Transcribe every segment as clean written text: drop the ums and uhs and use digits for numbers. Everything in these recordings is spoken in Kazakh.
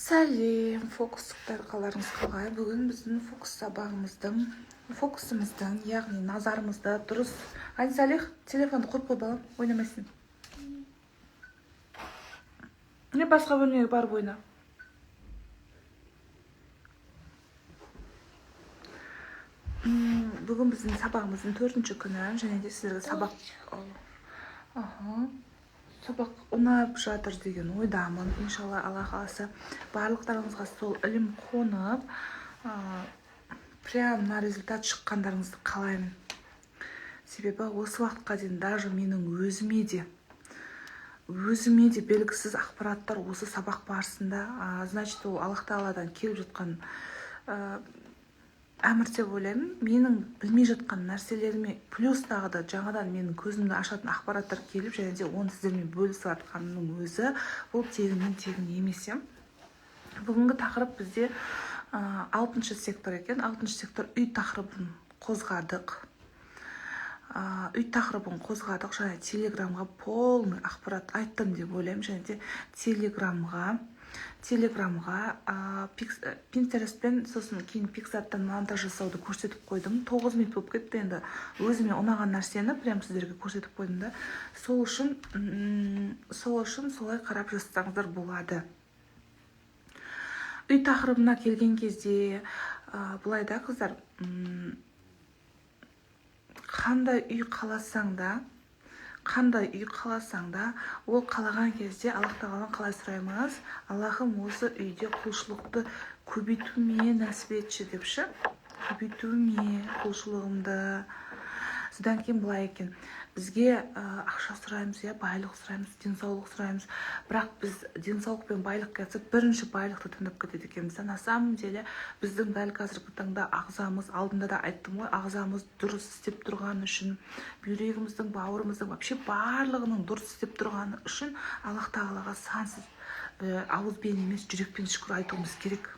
Сәлем, фокустықтар, қаларыңыз қалай? Бүгін біздің фокус сабағымыздың, фокусымыздың, яғни назарымызды дұрыс. Ани Салих, телефонды қойып қой, балам, ойнамайсың. Не, басқа бөлмеге барып ойна. Бүгін біздің сабағымыздың 4-ші күні, және де сіздерге сабақ сабақ ұнап жатыр деген ойдамын. Иншалла, Алла қаласа, барлықтарыңызға сол ілім қонып, прям на результат шыққандарыңызды қалаймын. Себебі осы уақытқа дейін даже менің өзіме де белгісіз ақпараттар осы сабақ барысында, значит, ол Аллах тағаладан келіп жатқан әмір деп ойлаймын. Менің білмей жатқан нәрселеріме плюс тағы да жаңадан менің көзімді ашатын ақпараттар келіп, және де оны сіздермен бөлісіп жатқанымның өзі бұл тегіннен тегін емес. Бүгінгі тақырып бізде 6-шы сектор екен. 6-шы сектор үй тақырыбын қозғадық. Үй тақырыбын қозғадық және телеграмға полный ақпарат айттым деп ойлаймын. Және де телеграмға Пинтерестпен, сосын кейін Пиксарттан монтаж жасауды көрсетіп қойдым. 9 минут болып кетті енді. Өзіме ұнаған нәрсені прям сіздерге көрсетіп қойдым да. Сол үшін солай қарап жазсаңыздар болады. Үй тақырыбына келген кезде, былай да, қыздар, қандай үй қаласаң да, қандай үй қаласаң да, ол қалаған кезде Аллах тағаладан қалай сұраймыз? Аллахым, осы үйде құлшылықты көбейтуіме нәсіп етші деп ше? Көбейтуіме құлшылығымды. Содан кейін былай екен, бізге ақша сұраймыз, иә, байлық сұраймыз, денсаулық сұраймыз. Бірақ біз денсаулық пен байлық келсе, бірінші байлықты таңдап кетеді екенбіз. На самом деле біздің дәл қазіргі таңда ағзамыз, алдында да айттым ғой, ағзамыз дұрыс істеп тұрғаны үшін, бүйрегіміздің, бауырымыздың, вообще барлығының дұрыс істеп тұрғаны үшін Аллах тағалаға сансыз ауызбен емес, жүрекпен шүкір айтуымыз керек.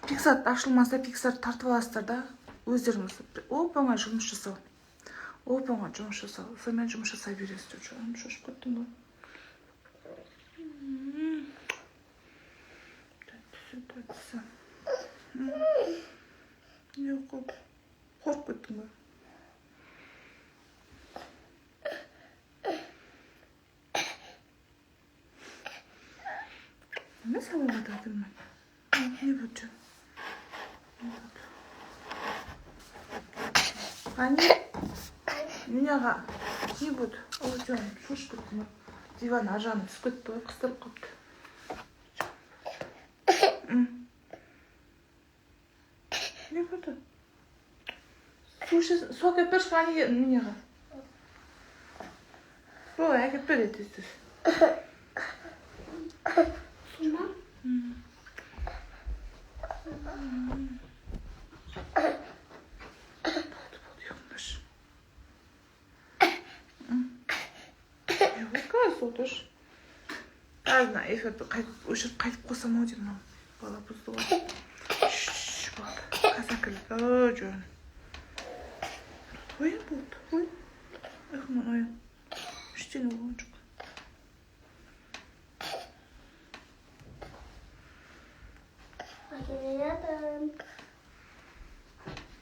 Пиксарт ашылмаса, Пиксарт тартып аласыздар да, өздеріңіз оп-оңай жұмыс жасау. Оп-оңай жұмыс жасау. Сонымен жұмыс жасай бересіздер. Жаным, шошып кеттім ғой. Тәттісі, тәттісі. Не қылып? Қорқып кеттің ба? Не сабақ жатырмын? Не болды? Ани, Миняға не болды? Ой, жаным, шошып кеттім. Диван ар жағына түсіп кетті ғой, қыстырып қалыпты. Не болды? Су ішесің, су әкеліп берші Ани, Миняға. Ой, әкеліп бер тез тез. Су ма? Қазір эфирді қайтып өшіріп қайтып қосам ау деймін, мынау бала бұзды ғой. Болды, қазір әкеледі. Ой, жаным. Оян болды, оян. Ұйқыңнан оян. Ештеңе болған жоқ.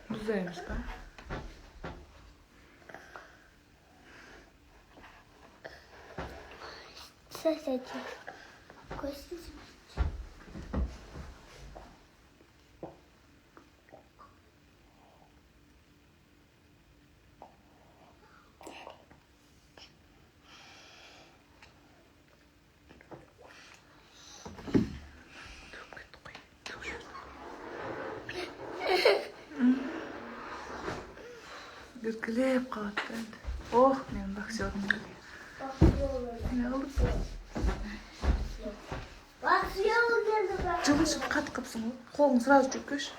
Бұздаймыз ба? Соседи. Гости. Еркелеп қалады енді. Ох, менің боксерім. Не қылдық? Жылы қатып қалыпсың ғой, қолың сразу жуып келші.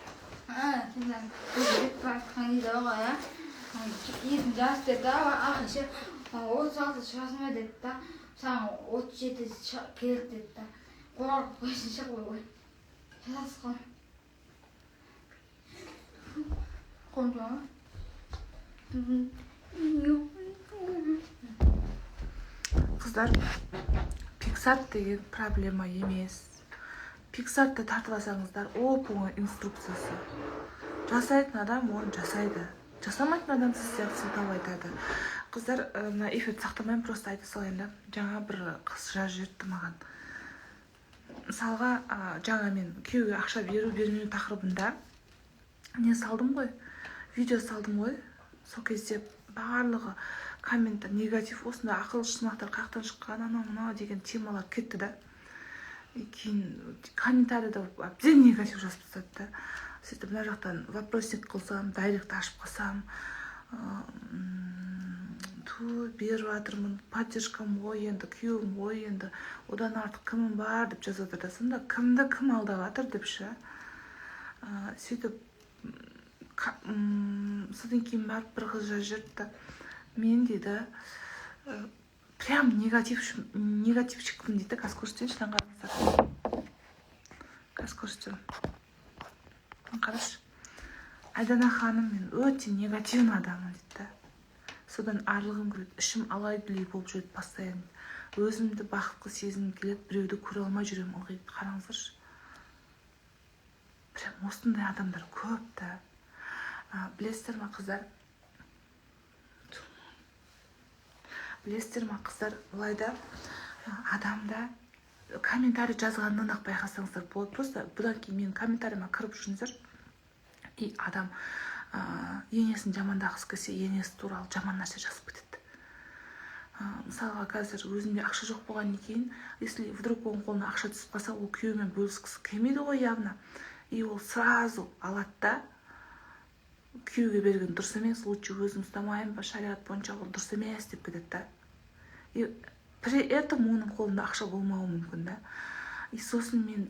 Сен кетіп бара жатқан кезде ғой, иә, есің жас деді да, ақыры ше, 36 шығасың ба деді да, саған 37 келеді деді да, қорқып қойсын ше, ой, жатасыз ғой, қолым жуа ма? Қыздар, Пиксарт деген проблема емес. Пиксартты тартып алсаңыздар, оп оңай инструкциясы. Жасайтын адам оны жасайды, жасамайтын адам сіз сияқты сылтау айтады. Қыздар, мына эфирді сақтамаймын, просто айта салайын да. Жаңа бір қыз жазып жіберіпті маған. Мысалға, жаңа мен күйеуге ақша беру бермеу тақырыбында не салдым ғой, видео салдым ғой. Сол кезде барлығы коммент, негатив, осындай ақыл сынақтар қаяқтан шыққан, анау мынау деген темалар кетті да. И кейін комментарийда әбден негатив жазып тастады да. Сөйтіп мына жақтан вопросник қылсам, директті ашып қалсам, ту, беріп жатырмын, поддержкам ғой енді, күйеуім ғой енді, одан артық кімім бар деп жазып жатыр да. Сонда кімді кім алдап жатыр деп ше. Сөйтіп содан кейін барып бір қыз жазып жіберіпті: мен, дейді, прям негатив, негативщикпін дейді. Қазір көрсетейінші, мынаны қараңыздар, қазір көрсетемін. Қарашы, Айдана ханым, мен өте негативный адаммын дейді да, содан арылғым келеді, ішім алай дүлей болып жүреді постоянно, өзімді бақытты сезінгім келеді, біреуді көре алмай жүремін ылғи. Қараңыздаршы, прям осындай адамдар көп та. Білесіздер ма, қыздар, білесіздер ма, қыздар, былай да, адамда комментарий жазғаннан ақ байқасаңыздар болады. Просто бұдан кейін менің комментарийіме кіріп жүріңіздер. И адам енесін жамандағысы келсе, енесі туралы жаман нәрсе жазып кетеді. Мысалға, қазір өзімде ақша жоқ болғаннан кейін, если вдруг оның қолына ақша түсіп қалса, ол күйеуімен бөліскісі келмейді ғой явно. И ол сразу алады да, күйеуге берген дұрыс емес, лучше өзім ұстамайын ба, шариғат бойынша ол дұрыс емес деп кетеді да. И при этом оның қолында ақша болмауы мүмкін да. И сосын мен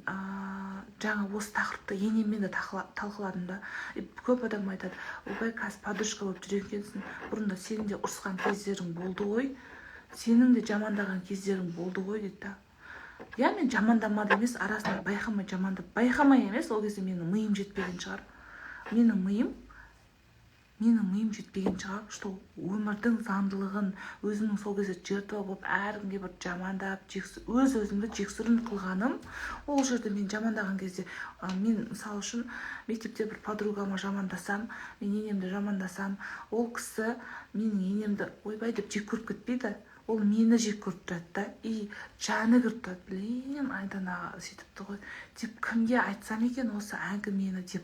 жаңа осы тақырыпты енеммен де талқыладым да. И көп адам айтады: ойбай, қазір подружка болып жүр екенсің, бұрында сенің де ұрысқан кездерің болды ғой, сенің де жамандаған кездерің болды ғой дейді да. Иә, мен жамандамады емес, арасында байқамай жамандап, байқамай емес, ол кезде менің миым жетпеген шығар, менің миым жетпеген шығар, что өмірдің заңдылығын, өзімнің сол кезде жертва болып, әркімге бір жамандап, өз өзімді жексұрын қылғаным. Ол жерде мен жамандаған кезде, мен мысалы үшін мектепте бір подругама жамандасам, мен енемді жамандасам, ол кісі менің енемді ойбай деп жек көріп кетпейді, ол мені жек көріп тұрады да. И жаны кіріп тұрады: блин, Айдана сөйтіпті ғой деп, кімге айтсам екен осы әңгімені деп,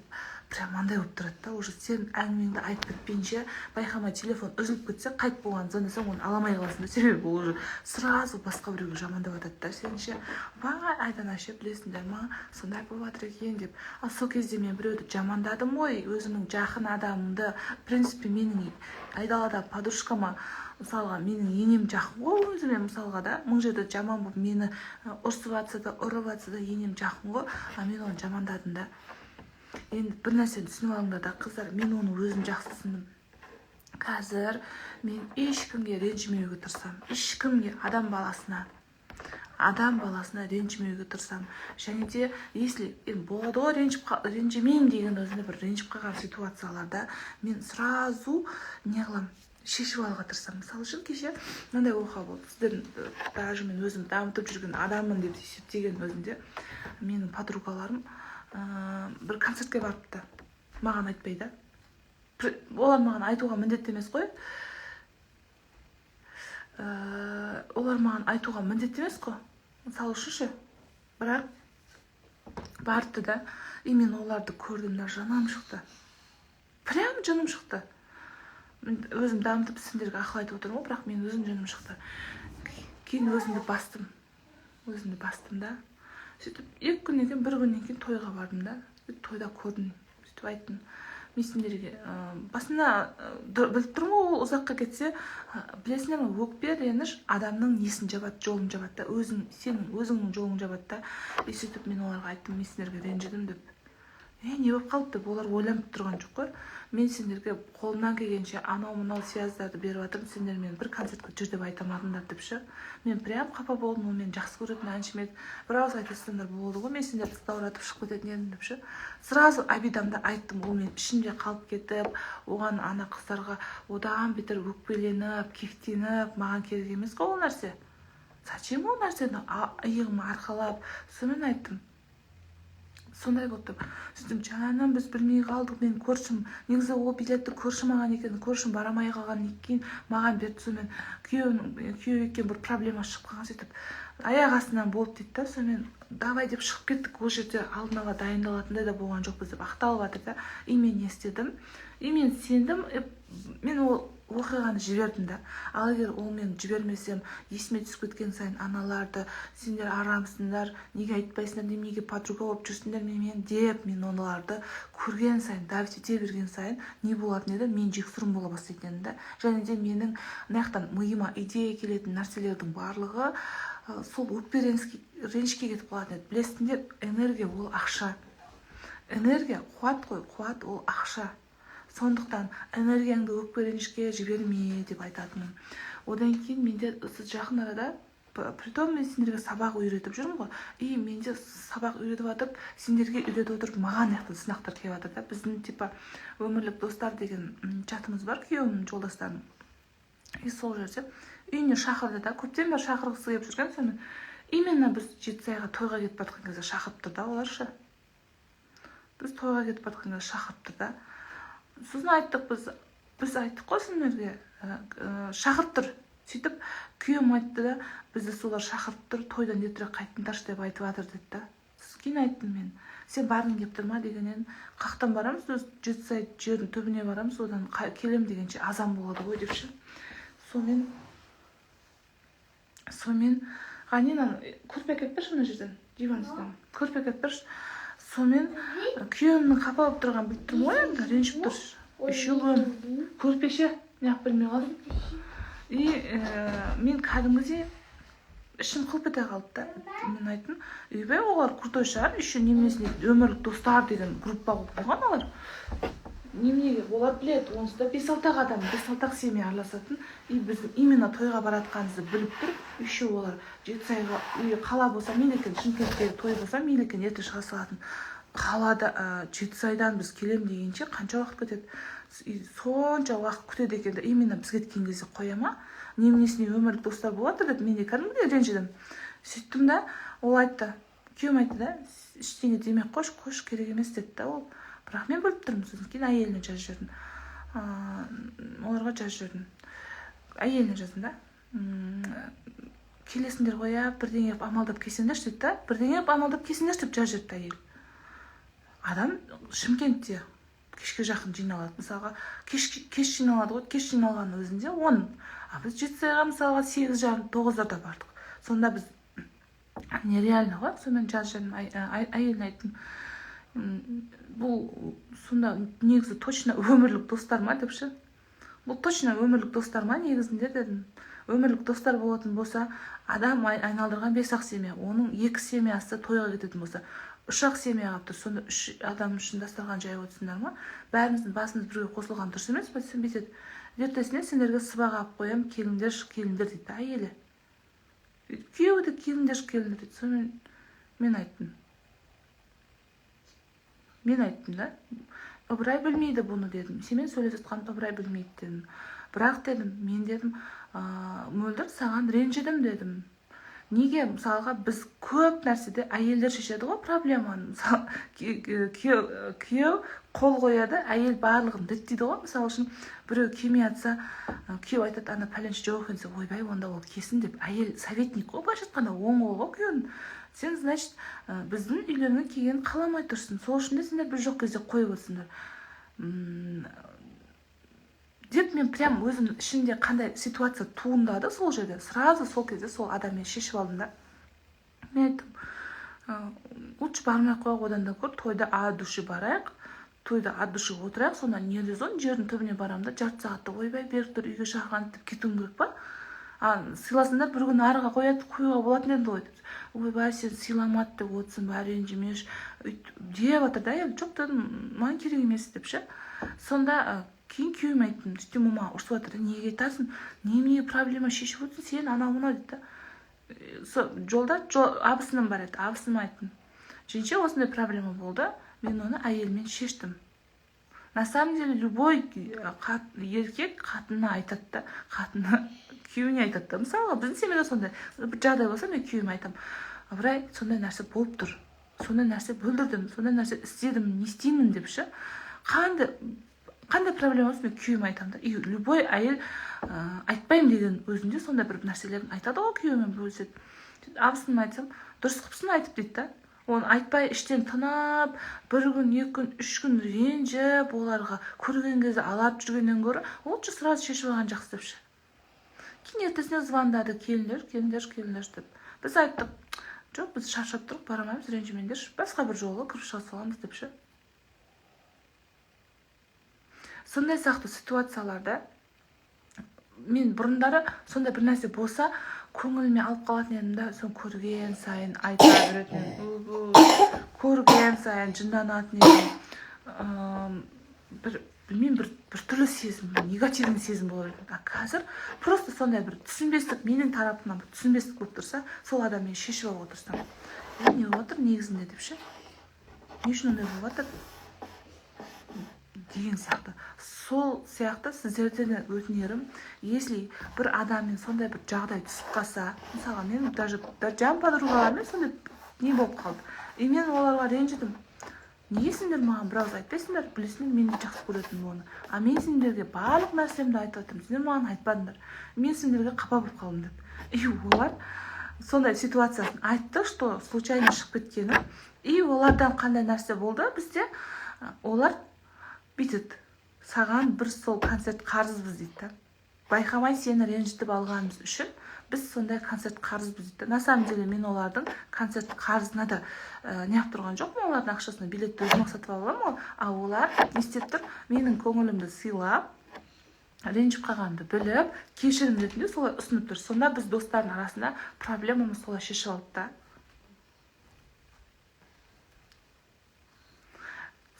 прям андай болып тұрады да. Уже сен әңгімеңді айтып біткенше, байқамай телефон үзіліп кетсе, қайтып болған, звондасаң, оны ала алмай қаласың да. Себебі ол уже сразу басқа біреуге жамандап жатады да сені ше: вай, Айдана ше, білесіңдер ма, сондай болып жатыр екен деп. Ал сол кезде мен біреуді жамандадым ғой, өзімнің жақын адамымды. В принципе, менің айдалада подружкама, мысалға, менің енем жақын ғой өзіме, мысалға да, мың жерде жаман болып мені ұрсып жатса да, ұрып жатса да, енем жақын ғой, а мен оны жамандадым да. Енді бір нәрсені түсініп алыңдар да, қыздар, мен оны өзім жақсы түсіндім. Қазір мен ешкімге ренжімеуге тырысамын, ешкімге, адам баласына ренжімеуге тырысамын. Және де если енді болады ғой, ренжімеймін деген өзінде бір ренжіп қалған ситуацияларда мен сразу не қыламын, шешіп алуға тырысамын. Мысалы үшін, кеше мынандай оқиға болды. Сіздердің, даже мен өзім дамытып жүрген адаммын деп есептеген өзінде, менің подругаларым бір концертке барыпты, маған айтпай да. Олар маған айтуға міндетті емес қой. Олар маған айтуға міндетті емес қой, мысалы үшін ше. Бірақ барыпты да. И мен оларды көрдім да, жаным шықты, прям жыным шықты. Мен өзім дамытып, сендерге ақыл айтып отырмын ғой, бірақ мен өзім жыным шықты. Кейін өзімді бастым, өзімді бастым да. Сөйтіп 2 күннен кейін, бір күннен кейін тойға бардым да. Сөйтіп тойда көрдім. Сөйтіп айттым: Мен сендерге басында біліп тұрмын ғой, ол ұзаққа кетсе, білесіңдер ме, өкпе, реніш адамның несін жабады, жолын жабады да, өзің, сенің өзіңнің жолың жабады да. И сөйтіп мен оларға айттым: «Мен сендерге ренжідім», — деп. «Е, не болып қалды?» — деп олар ойланып тұрған жоқ қой. «Мен сендерге қолымнан келгенше анау мынау связьдарды беріп жатырмын, сендер мені бір концертке жүр деп айта алмадыңдар», — деп ше. Мен прям қапа болдым. Ол мені жақсы көретін әншім еді, бір ауыз айта салсаңдар болды ғой, мен сендерді сылтауратып шығып кететін едім деп ше. Сразу обидамды айттым. Ол менің ішімде қалып кетіп, оған, ана қыздарға одан бетер өкпеленіп, кектеніп, маған керек емес қой ол нәрсе. Зачем ол нәрсені иығыма арқалап? Сонымен айттым, сондай болды деп. Сөйтіп: «Жаным, біз білмей қалдық, мен көршім, негізі ол билетті көршім алған екен, көршім бара алмай қалғаннан кейін маған берді, сонымен күйеуінің, күйеуі екен, бір проблема шығып қалған, сөйтіп аяқ астынан болды», — дейді да. «Сонымен давай деп шығып кеттік, ол жерде алдын ала дайындалатындай да болған жоқпыз», — деп ақталып жатыр да. И мен не істедім? И мен сендім, и мен ол оқиғаны жібердім да. Ал егер ол мен жібермесем, есіме түсіп кеткен сайын аналарды: «Сендер арамсыңдар, неге айтпайсыңдар, неменеге подруга болып жүрсіңдер менімен?» — деп, мен оларды көрген сайын давить ете берген сайын не болатын еді? Мен жексұрын бола бастайтын едім да. Және де менің мына жақтан миыма идея келетін нәрселердің барлығы сол өкпе, ренішке кетіп қалатын еді. Білесіңдер, энергия — ол ақша, энергия қуат қой, қуат — ол ақша. Сондықтан энергияңды өкпе, ренішке жіберме деп айтатыным. Одан кейін менде осы жақын арада, притом мен сендерге сабақ үйретіп жүрмін ғой, и менде сабақ үйретіп жатып, сендерге үйретіп отырып, маған мына сынақтар келіп жатыр да. Біздің типа «Өмірлік достар» деген чатымыз бар, күйеуімнің жолдастарының. И сол жерде үйіне шақырды да, көптен бері шақырғысы келіп жүрген. Сонымен именно біз Жетісайға тойға кетіп бара жатқан кезде шақырып тұр да олар ше. Біз тойға кетіп бара жатқан кезде шақырып тұр да. Сосын айттық, біз айттық қой сендерге, шақырып тұр. Сөйтіп күйеуім айтты да: «Бізді солар шақырып тұр, тойдан ертерек қайтыңдаршы деп айтып жатыр», — деді да. Сосын кейін айттым мен: «Сен барғың келіп тұр ма?» — дегеннен, «Қаяқтан барамыз өзі, Жетісай жердің түбіне барамыз, одан келем дегенше азан болады ғой», — деп ше. Сонымен, Ғани, мынаны көрпе әкеліп берші, мына жерден, диван үстінен көрпе әкеліп берші. Сонымен күйеуімнің қапа болып тұрғанын біліп тұрмын ғой енді, ренжіп тұр еще. Көрпеше неғып бермей қалдың? И мен кәдімгідей ішім қылп ете қалды да. Мен айттым: «Ойбай, олар крутой шығар еще, неменесіне «Өмірлік достар» деген группа қылып қойған олар, неменеге? Олар біледі онсыз да бес алты ақ адам, бес алты ақ семья араласатын. И біздің именно тойға баратқанымызды біліп тұр еще олар. Жетісайға үй қала болса мейлі екен, Шымкенттегі той болса мейлі екен, ерте шыға салатын. Қалада, Жетісайдан біз келем дегенше қанша уақыт кетеді? И сонша уақыт күтеді екен да, именно біз кеткен кезде қоя ма? Неменесіне өмірлік достар болып жатыр?» — деп мен де кәдімгідей ренжідім. Сөйттім да, ол айтты, күйеуім айтты да: «Ештеңе демей ақ қойшы, қойшы, керек емес», — деді да ол. Бірақ мен біліп тұрмын. Сосын кейін әйеліне жазып жібердім, оларға жазып жібердім, әйеліне жаздым да: «Келесіңдер ғой, иә, бірдеңе қылып амалдап келсеңдерші», — деді да. «Бірдеңе қылып амалдап келсеңдерші», — деп жазып жіберіпті әйел адам. Шымкентте кешке жақын жиналады, мысалға, кеш, кеш жиналады ғой. Кеш жиналғанның өзінде 10, а біз Жетісайға, мысалға, 8:30, 9-дарда бардық. Сонда біз нереально ғой. Сонымен жазып жібердім, әйеліне айттым: «Бұл сонда негізі точно өмірлік достар ма?» — деп ше. «Бұл точно өмірлік достар ма негізінде?» — дедім. «Өмірлік достар болатын болса, адам айналдырған бес ақ семья, оның екі семьясы тойға кететін болса, үш ақ семья қалып тұр. Сонда үш адам үшін дастархан жайып отырсыңдар ма? Бәріміздің басымыз бірге қосылған дұрыс емес па?» — десем, бүйтеді: «Ертесіне сендерге сыбаға алып қоямын, келіңдерші, келіңдер», — дейді да әйелі. Күйеуі де: «Келіңдерші, келіңдер», — дейді. Сонымен мен айттым да: «Ыбырай білмейді бұны», — дедім. «Сенімен сөйлесіп жатқанымды Ыбырай білмейді», — дедім. «Бірақ, — дедім, — мен, — дедім, — Мөлдір, саған ренжідім», — дедім. «Неге, мысалға, біз көп нәрседе әйелдер шешеді ғой проблеманы. Мысалы, күйеу қол қояды, әйел барлығын реттейді ғой. Мысалы үшін, біреу келмей жатса, күйеу айтады: ана пәленше жоқ екен десе, ойбай, онда ол келсін деп. Әйел советник қой, былайша айтқанда, оң қол ғой күйеуінің. Сен, значит, біздің үйлеріңе келгенін қаламай тұрсың, сол үшін де сендер біз жоқ кезде қойып отырсыңдар», — деп. Мен прям өзім ішімде қандай ситуация туындады сол жерде, сразу сол кезде сол адаммен шешіп алдым да. Мен айттым: «Лучше бармай ақ қояйық, одан да гөрі тойда от души барайық». Тойда от души отырайық, сонда не резон жердің түбіне барамын да, жарты сағатта ойбай беріктер үйге шақырған деп кетуім керек па? А сыйласаңдар бір күн арыға қоюға болатын еді ғой деп. Ойбай сен сыйламады деп отырсың ба, ренжімеш деп жатыр да. Енді жоқ дедім, маған керек емес деп ше. Сонда кейін күйеуіме айттым, сөйтсем ол маған ұрсып жатыр, неге айтасың, немене проблема шешіп отырсың сен, анау мынау дейді да. Сол жолда абысыным бар еді, абысыныма айттым, жеңше осындай проблема болды, мен оны әйеліммен шештім. На самом деле любой еркек қатынына айтады да, қатыны күйеуіне айтады да. Мысалға біздің семьяда сондай бір жағдай болса, мен күйеуіме айтамын, Ыбырай сондай нәрсе болып тұр, сондай нәрсе бүлдірдім, сондай нәрсе істедім, не істеймін деп ше. Қандай проблема болса мен күйеуіме айтамын да. И любой әйел айтпаймын деген өзінде сондай бір нәрселерін айтады ғой, күйеуімен бөліседі. Абысыныма айтсам, дұрыс қыпсың айтып дейді да. Оны айтпай іштен тынап, бір күн, екі күн, үш күн ренжіп, оларға көрген кезде алап жүргеннен гөрі лучше сразу шешіп алған жақсы деп ше. Кейін ертесіне звондады, келіңдер, келіңдер, келіңдер деп. Біз айттық, жоқ, біз шаршап тұрып барамаймыз, ренжімеңдерші, басқа бір жолы кіріп шыға саламыз деп ше. Сондай сияқты ситуацияларда мен бұрындары сондай бір нәрсе болса, көңіліме алып қалатын едім да, соны көрген сайын айта беретін едім, көрген сайын жынданатын едім. Бір білмеймін, бір түрлі сезім, негативный сезім бола беретін. А қазір просто сондай бір түсінбестік, менің тарапымнан бір түсінбестік болып тұрса, сол адаммен шешіп алуға тырысамын. Не болып жатыр негізінде деп ше, не үшін ондай болып жатыр деген сияқты. Сол сияқты сіздерден де өтінерім, если бір адаммен сондай бір жағдай түсіп қалса, мысалға мен даже жан подругаларыммен сондай не болып қалды, и мен оларға ренжідім. Неге сендер маған бір ауыз айтпайсыңдар, білесіңдер мен де жақсы көретінмін оны, а мен сендерге барлық нәрсемді айтып жатырмын, сендер маған айтпадыңдар, мен сендерге қапа болып қалдым деп. И олар сондай ситуациясын айтты, что случайно шығып кеткені. И олардан қандай нәрсе болды бізде, олар бүйтеді, саған бір сол концерт қарызбыз дейді да. Байқамай сені ренжітіп алғанымыз үшін біз сондай концерт қарызбыз дейді. На самом деле мен олардың концерт қарызына да неғып тұрған жоқпын, олардың ақшасына билетті өзім сатып аламын ғой. А олар не істеп тұр, менің көңілімді сыйлап, ренжіп қалғанымды біліп, кешірім ретінде солай ұсынып тұр. Сонда біз достардың арасында проблемамыз солай шешіп алдық та.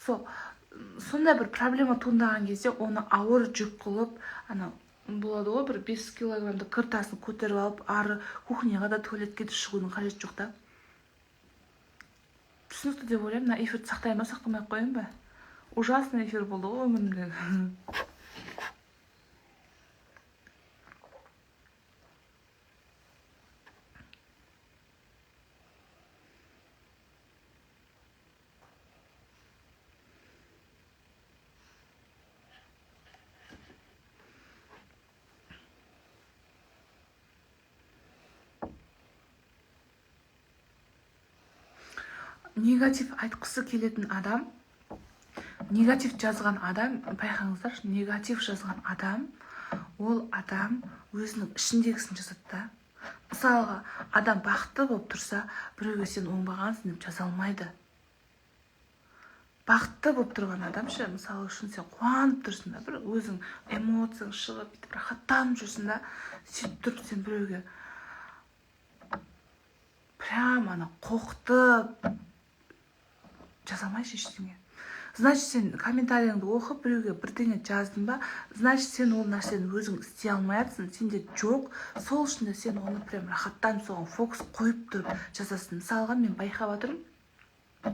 Сол сондай бір проблема туындаған кезде оны ауыр жүк қылып, ана болады ғой, бір 5 килограммды кір тасын көтеріп алып, ары кухняға да туалетке де шығудың қажеті жоқ та. Түсінікті деп ойлаймын. Мына эфирді сақтаймын ба, сақтамай ақ қояйын ба? Ужасный эфир болды ғой өмірімдегі. Негатив айтқысы келетін адам, негатив жазған адам, байқаңыздаршы, негатив жазған адам, ол адам өзінің ішіндегісін жазады да. Мысалға, адам бақытты болып тұрса, біреуге сен оңбағансың деп жаза алмайды. Бақытты болып тұрған адам ше, мысалы үшін сен қуанып тұрсың да, бір өзің эмоцияң шығып, бүйтіп рахаттанып жүрсің да, сөйтіп тұрып сен біреуге прям ана қоқытып жаза алмайсың ештеңе. Значит, сен комментарийіңді оқып, біреуге бірдеңе жаздың ба, значит, сен ол нәрсені өзің істей алмай жатсың, сенде жоқ. Сол үшін де сен оны прям рахаттанып, соған фокус қойып тұрып жазасың. Мысалға, мен байқап отырмын,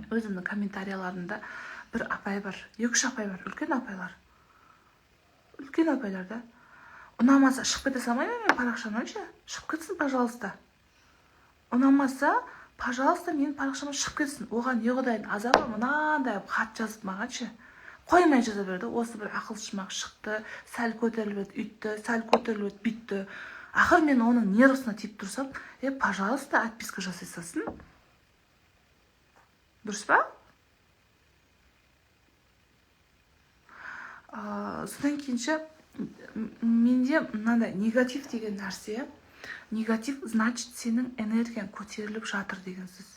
өзімнің комментарияларымда бір апай бар, екі-үш апай бар, үлкен апайлар. Үлкен апайлар да. Ұнамаса шығып кете салмаймын мен парақшамнан ше. Шығып кетсін, пожалуйста. Ұнамаса, пожалуйста, менің парақшама шығып кетсін. Оған не құдайдың азабы, мынандай хат жазып маған ше. Қоймай жаза берді. Осы бір ақылшымақ шықты, сәл көтеріліп еді, үйтті, сәл көтеріліп еді, бүйтті. Ақыр мен оның нервысына тиіп тұрсам, пожалуйста, отписка жасай салсын. Дұрыс па? Содан кейін ше, менде мынандай негатив деген нәрсе, негатив, значит, сенің энергияң көтеріліп жатыр деген сөз.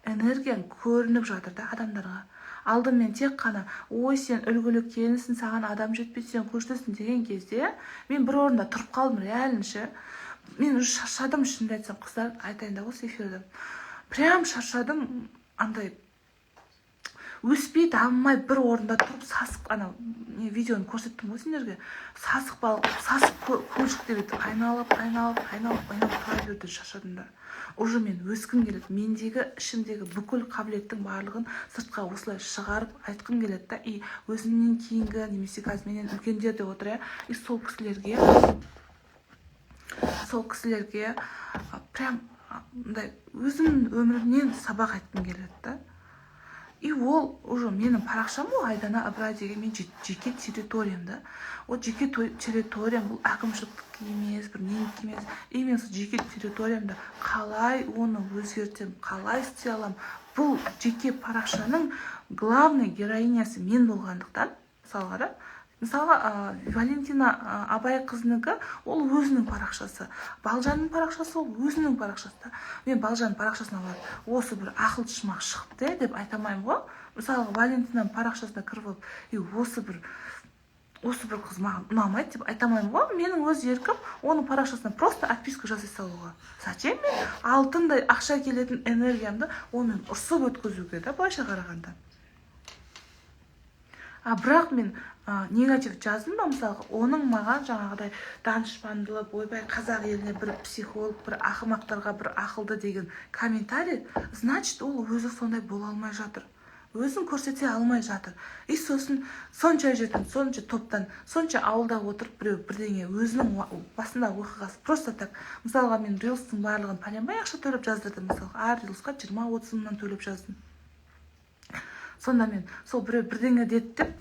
Энергияң көрініп жатыр да адамдарға. Алдымен тек қана ой сен үлгілі келінсің, саған адам жетпейді, сен күштісің деген кезде мен бір орында тұрып қалдым реально ше. Мен уже шаршадым, шынымды айтсам, қыздар, айтайын да осы эфирде. Прям шаршадым, андай өспей дамымай бір орында тұрып сасық, анау не видеоны көрсеттім ғой сендерге, сасық балық, сасық көлшік деп өйтіп айналып, айналып, айналып, айналып тұра беруден шаршадым да. Уже мен өскім келеді, мендегі ішімдегі бүкіл қабілеттің барлығын сыртқа осылай шығарып айтқым келеді да. И өзімнен кейінгі немесе қазір менен үлкендер де отыр, иә, и сол кісілерге прям мындай өзімнің өмірімнен сабақ айтқым келеді да. И ол уже менің парақшам ғой, Айдана Ыбырай деген мен жеке территориям да. Ол жеке территориям, бұл әкімшіліктікі емес, бір ненікі емес. И мен сол жеке территориямда қалай оны өзгертемін, қалай істей аламын? Бұл жеке парақшаның главный героинясы мен болғандықтан, мысалға да, мысалға, Валентина Абай қызынікі ол өзінің парақшасы, Балжанның парақшасы ол өзінің парақшасы да. Мен Балжанның парақшасына барып осы бір ақыл шымақ шығыпты деп айта алмаймын ғой. Мысалға, Валентинаның парақшасына кіріп алып, и осы бір қыз маған ұнамайды деп айта алмаймын ғой. Менің өз еркім оның парақшасына просто отписка жасай салуға. Зачем мен алтындай ақша келетін энергиямды онымен ұрсып өткізуге да, былайша қарағанда. А бірақ мен негатив жаздым ба, мысалға, оның маған жаңағыдай данышпандылып, ойбай, қазақ еліне бір психолог, бір ақымақтарға бір ақылды деген комментарий, значит, ол өзі сондай бола алмай жатыр. Өзін көрсете алмай жатыр. И сосын сонша жерден, сонша топтан, сонша ауылда отырып біреу бірдеңе өзінің басындағы оқиғасы просто так. Мысалға, мен рилстің барлығын пәленбай ақша төлеп жаздырдым. Мысалға, әр рилсқа 20-30 мыңнан төлеп жаздым. Сонда мен сол біреу бірдеңе деді деп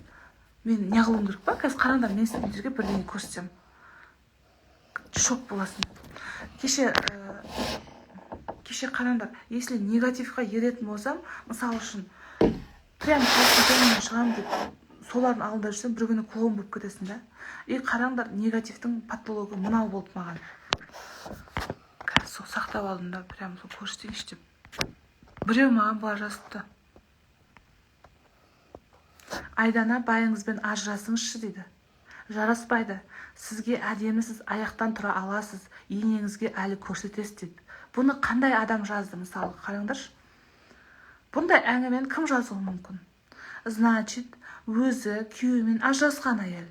мен не қылуым керек па? Қазір қараңдар, мен сендерге бірдеңе көрсетемін. Шок боласың. Кеше қараңдар, если негативқа еретін болсам, мысал үшін, прям халықтың шығамын деп солардың алдында жүрсем, бір күні клоун болып кетесің да. И қараңдар, негативтің патологы мынау болды маған. Қазір сол сақтап алдым да, прям сол көрсетейінші деп. Біреу маған былай жазыпты. Айдана, байыңызбен ажырасыңызшы дейді. Жараспайды. Сізге әдемісіз, аяқтан тұра аласыз, енеңізге әлі көрсетесіз дейді. Бұны қандай адам жазды, мысалы, қараңдаршы. Бұндай әңгімені кім жазуы мүмкін? Значит, өзі күйеуімен ажырасқан әйел.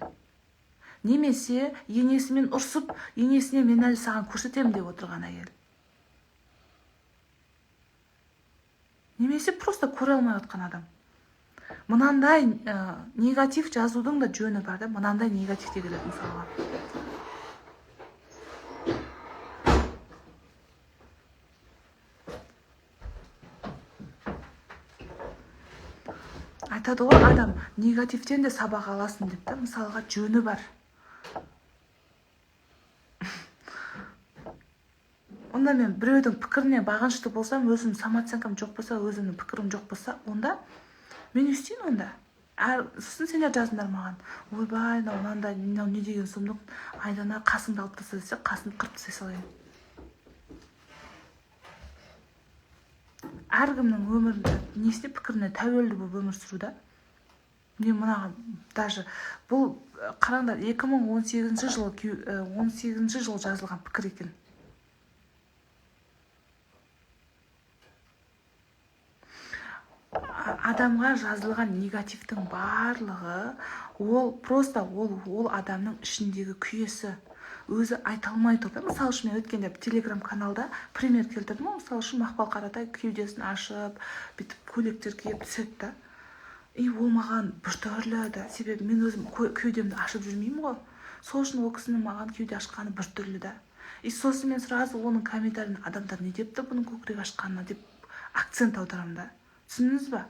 Немесе енесімен ұрсып, енесіне мен әлі саған көрсетемін деп отырған әйел. Немесе просто көре алмай отқан адам. Мынандай негатив жазудың да жөні бар да, мынандай негатив те келеді мысалға. Айтады ғой адам, негативтен де сабақ аласың деп та, мысалға жөні бар. Онда мен біреудің пікіріне бағынышты болсам, өзімнің самооценкам жоқ болса, өзімнің пікірім жоқ болса, онда мен не істейін онда? Сосын сендер жазыңдар маған. Ойбай, мынау мынандай, мынау не деген сұмдық. Айдана, қасыңды алып таста десе, қасымды қырып тастай салайын. Әркімнің өмірінде несіне пікіріне тәуелді болып өмір сүру да. Мен мынаған даже бұл қараңдар, 2018 жылы 18 жылы жазылған пікір екен. Адамға жазылған негативтің барлығы ол просто ол адамның ішіндегі күйесі, өзі айта алмай тұр да. Мысалы үшін, мен өткенде телеграм каналда пример келтірдім ғой. Мысалы үшін, Мақпал Қаратай кеудесін ашып, бүйтіп көйлектер киіп түседі да. И ол маған біртүрлі да, себебі мен өзім кеудемді ашып жүрмеймін ғой. Сол үшін ол кісінің маған кеуде ашқаны біртүрлі да. И сосын мен сразу оның комментарийін адамдар не депті бұның көкірек ашқанына деп акцент аударамын да. Түсіндіңіз ба?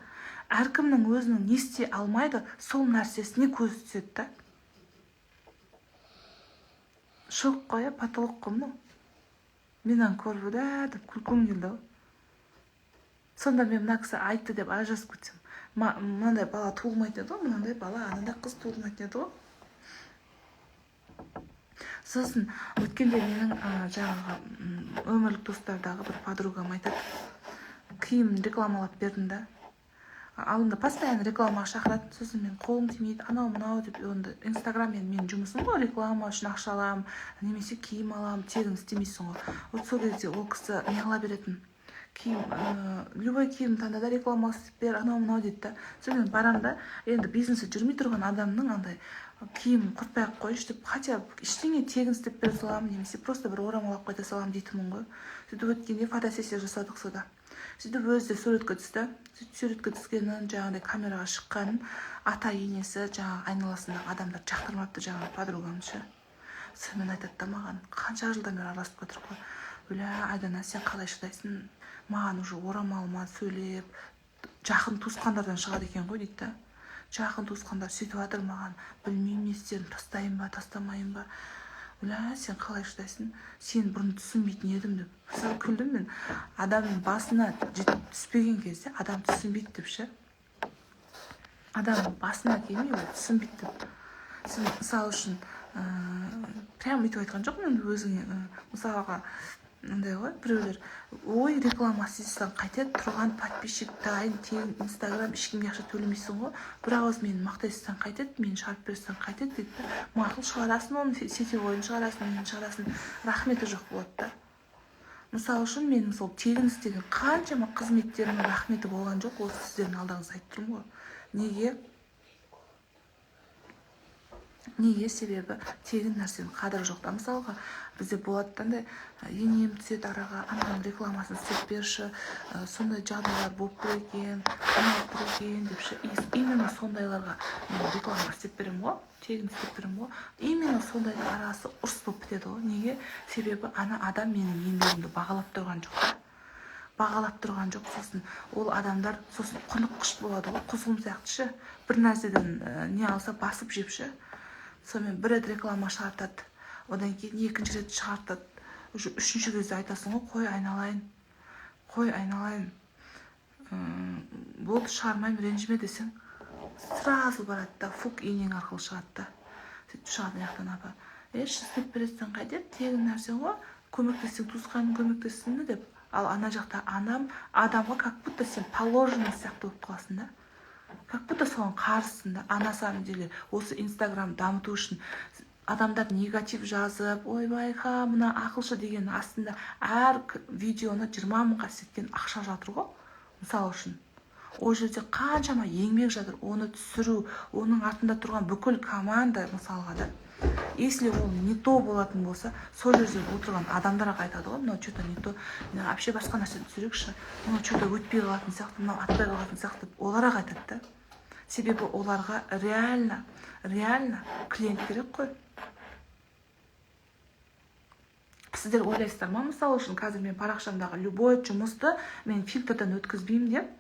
Әркімнің өзінің не істей алмайды, сол нәрсесіне көзі түседі да. Шок қой, потолок қой мынау. Мен аны көріп да деп күлкім келді ғой. Сонда мен мына кісі айтты деп ажырасып кетсем, мынандай бала туылмайтын еді ғой, мынандай бала, анандай қыз туылмайтын еді ғой. Сосын өткенде менің жаңағы өмірлік достардағы бір подругам айтады, киім рекламалап бердім да. Алдында постоянно рекламаға шақыратын, сосын мен қолым тимейді, анау мынау деп. Онда Инстаграм енді менің жұмысым ғой, реклама үшін ақша аламын немесе киім аламын, тегін істемейсің ғой. Вот сол кезде ол кісі не қыла беретін, киім, любой киім таңда да реклама істеп бер, анау мынау дейді да. Сонымен барамын да, енді бизнесі жүрмей тұрған адамның андай киім құртпай ақ қойшы деп, хотя бы ештеңе тегін істеп бере саламын немесе просто бір орамал алып қайта саламын дейтінмін ғой. Сөйтіп өткенде фотосессия жасадық сода. Сөйтіп өзі де суретке түсті. Сөйтіп суретке түскенін, жаңағыдай камераға шыққанын ата енесі, жаңағы айналасындағы адамдар жақтырмапты, жаңағы подругам ше. Сонымен айтады да маған, қанша жылдан бері араласып жатырмық қой, өлә, Айдана, сен қалай шыдайсың, маған уже орамалыма сөйлеп, жақын туысқандардан шығады екен ғой дейді да. Жақын туысқандар сөйтіп жатыр маған, білмеймін не істерімді, тастайын ба, тастамайын ба, өлә, сен қалай шыдайсың, сен бұрын түсінбейтін едім деп. Сосын күлдім мен, адамның басына түспеген кезде адам түсінбейді деп ше. Адамның басына келмей ол түсінбейді деп. Сен мысал үшін, прям өйтіп айтқан жоқпын енді өзіңе, мысалға мындай ғой, біреулер ой реклама істесең қайтеді, тұрған подписчик дайын, тегін Инстаграм, ешкімге ақша төлемейсің ғой, бір ауыз мені мақтай салсаң қайтеді, мені шығарып берсең қайтеді дейді да. Мақұл, шығарасың оны, сетевойын шығарасың, мені шығарасың, рахметі жоқ болады да. Мысал үшін менің сол тегін істеген қаншама қызметтерімнің рахметі болған жоқ, осы сіздердің алдарыңызда айтып тұрмын ғой. Неге? Неге? Себебі тегін нәрсенің қадірі жоқ та. Мысалға бізде болады да андай, енем түседі араға, ананың рекламасын істеп берші, сондай жағдайлар болып тұр екен, қиналып тұр екен деп ше. Именно сондайларға мен реклама істеп беремін ғой, тегін істеп беремін ғой. Именно сондайдың арасы ұрыс болып бітеді ғой. Неге? Себебі ана адам менің еңбегімді бағалап тұрған жоқ та. Бағалап тұрған жоқ. Сосын ол адамдар сосын құныққыш болады ғой, құзғын сияқты ше. Бір нәрседен не алса басып жеп ше. Сонымен бір рет реклама шығартады, одан кейін екінші рет шығартады, уже үшінші кезде айтасың ғой, қой айналайын, қой айналайын, болды шығармаймын, ренжіме десең, сразу барады да, фук енең арқылы шығады да. Сөйтіп шығады мына жақтан апа, істеп бересің қайтеді, тегін нәрсе ғой, көмектессең туысқаның көмектессін де деп. Ал ана жақта анам адамға как будто сен положенный сияқты болып қаласың да. Как будто соған қарызсың да. А на самом деле осы Инстаграм дамыту үшін адамдар негатив жазып, ойбай ха, мына ақылшы деген астында әр видеоны 20 мыңға істеткен ақша жатыр ғой. Мысал үшін. Ол жерде қаншама еңбек жатыр, оны түсіру, оның артында тұрған бүкіл команда мысалға да. Если ол не то болатын болса, сол жерде отырған адамдарға айтады ғой, мынау что-то не то, мынау вообще басқа нәрсе түсірейікші, мынау что-то өтпей қалатын сияқты, мынау атпай қалатын сияқты деп оларға айтады да. Себебі оларға реально клиент керек қой. Сіздер ойлайсыздар ма, мысал үшін, қазір мен парақшамдағы любой жұмысты мен фильтрден өткізбеймін деп,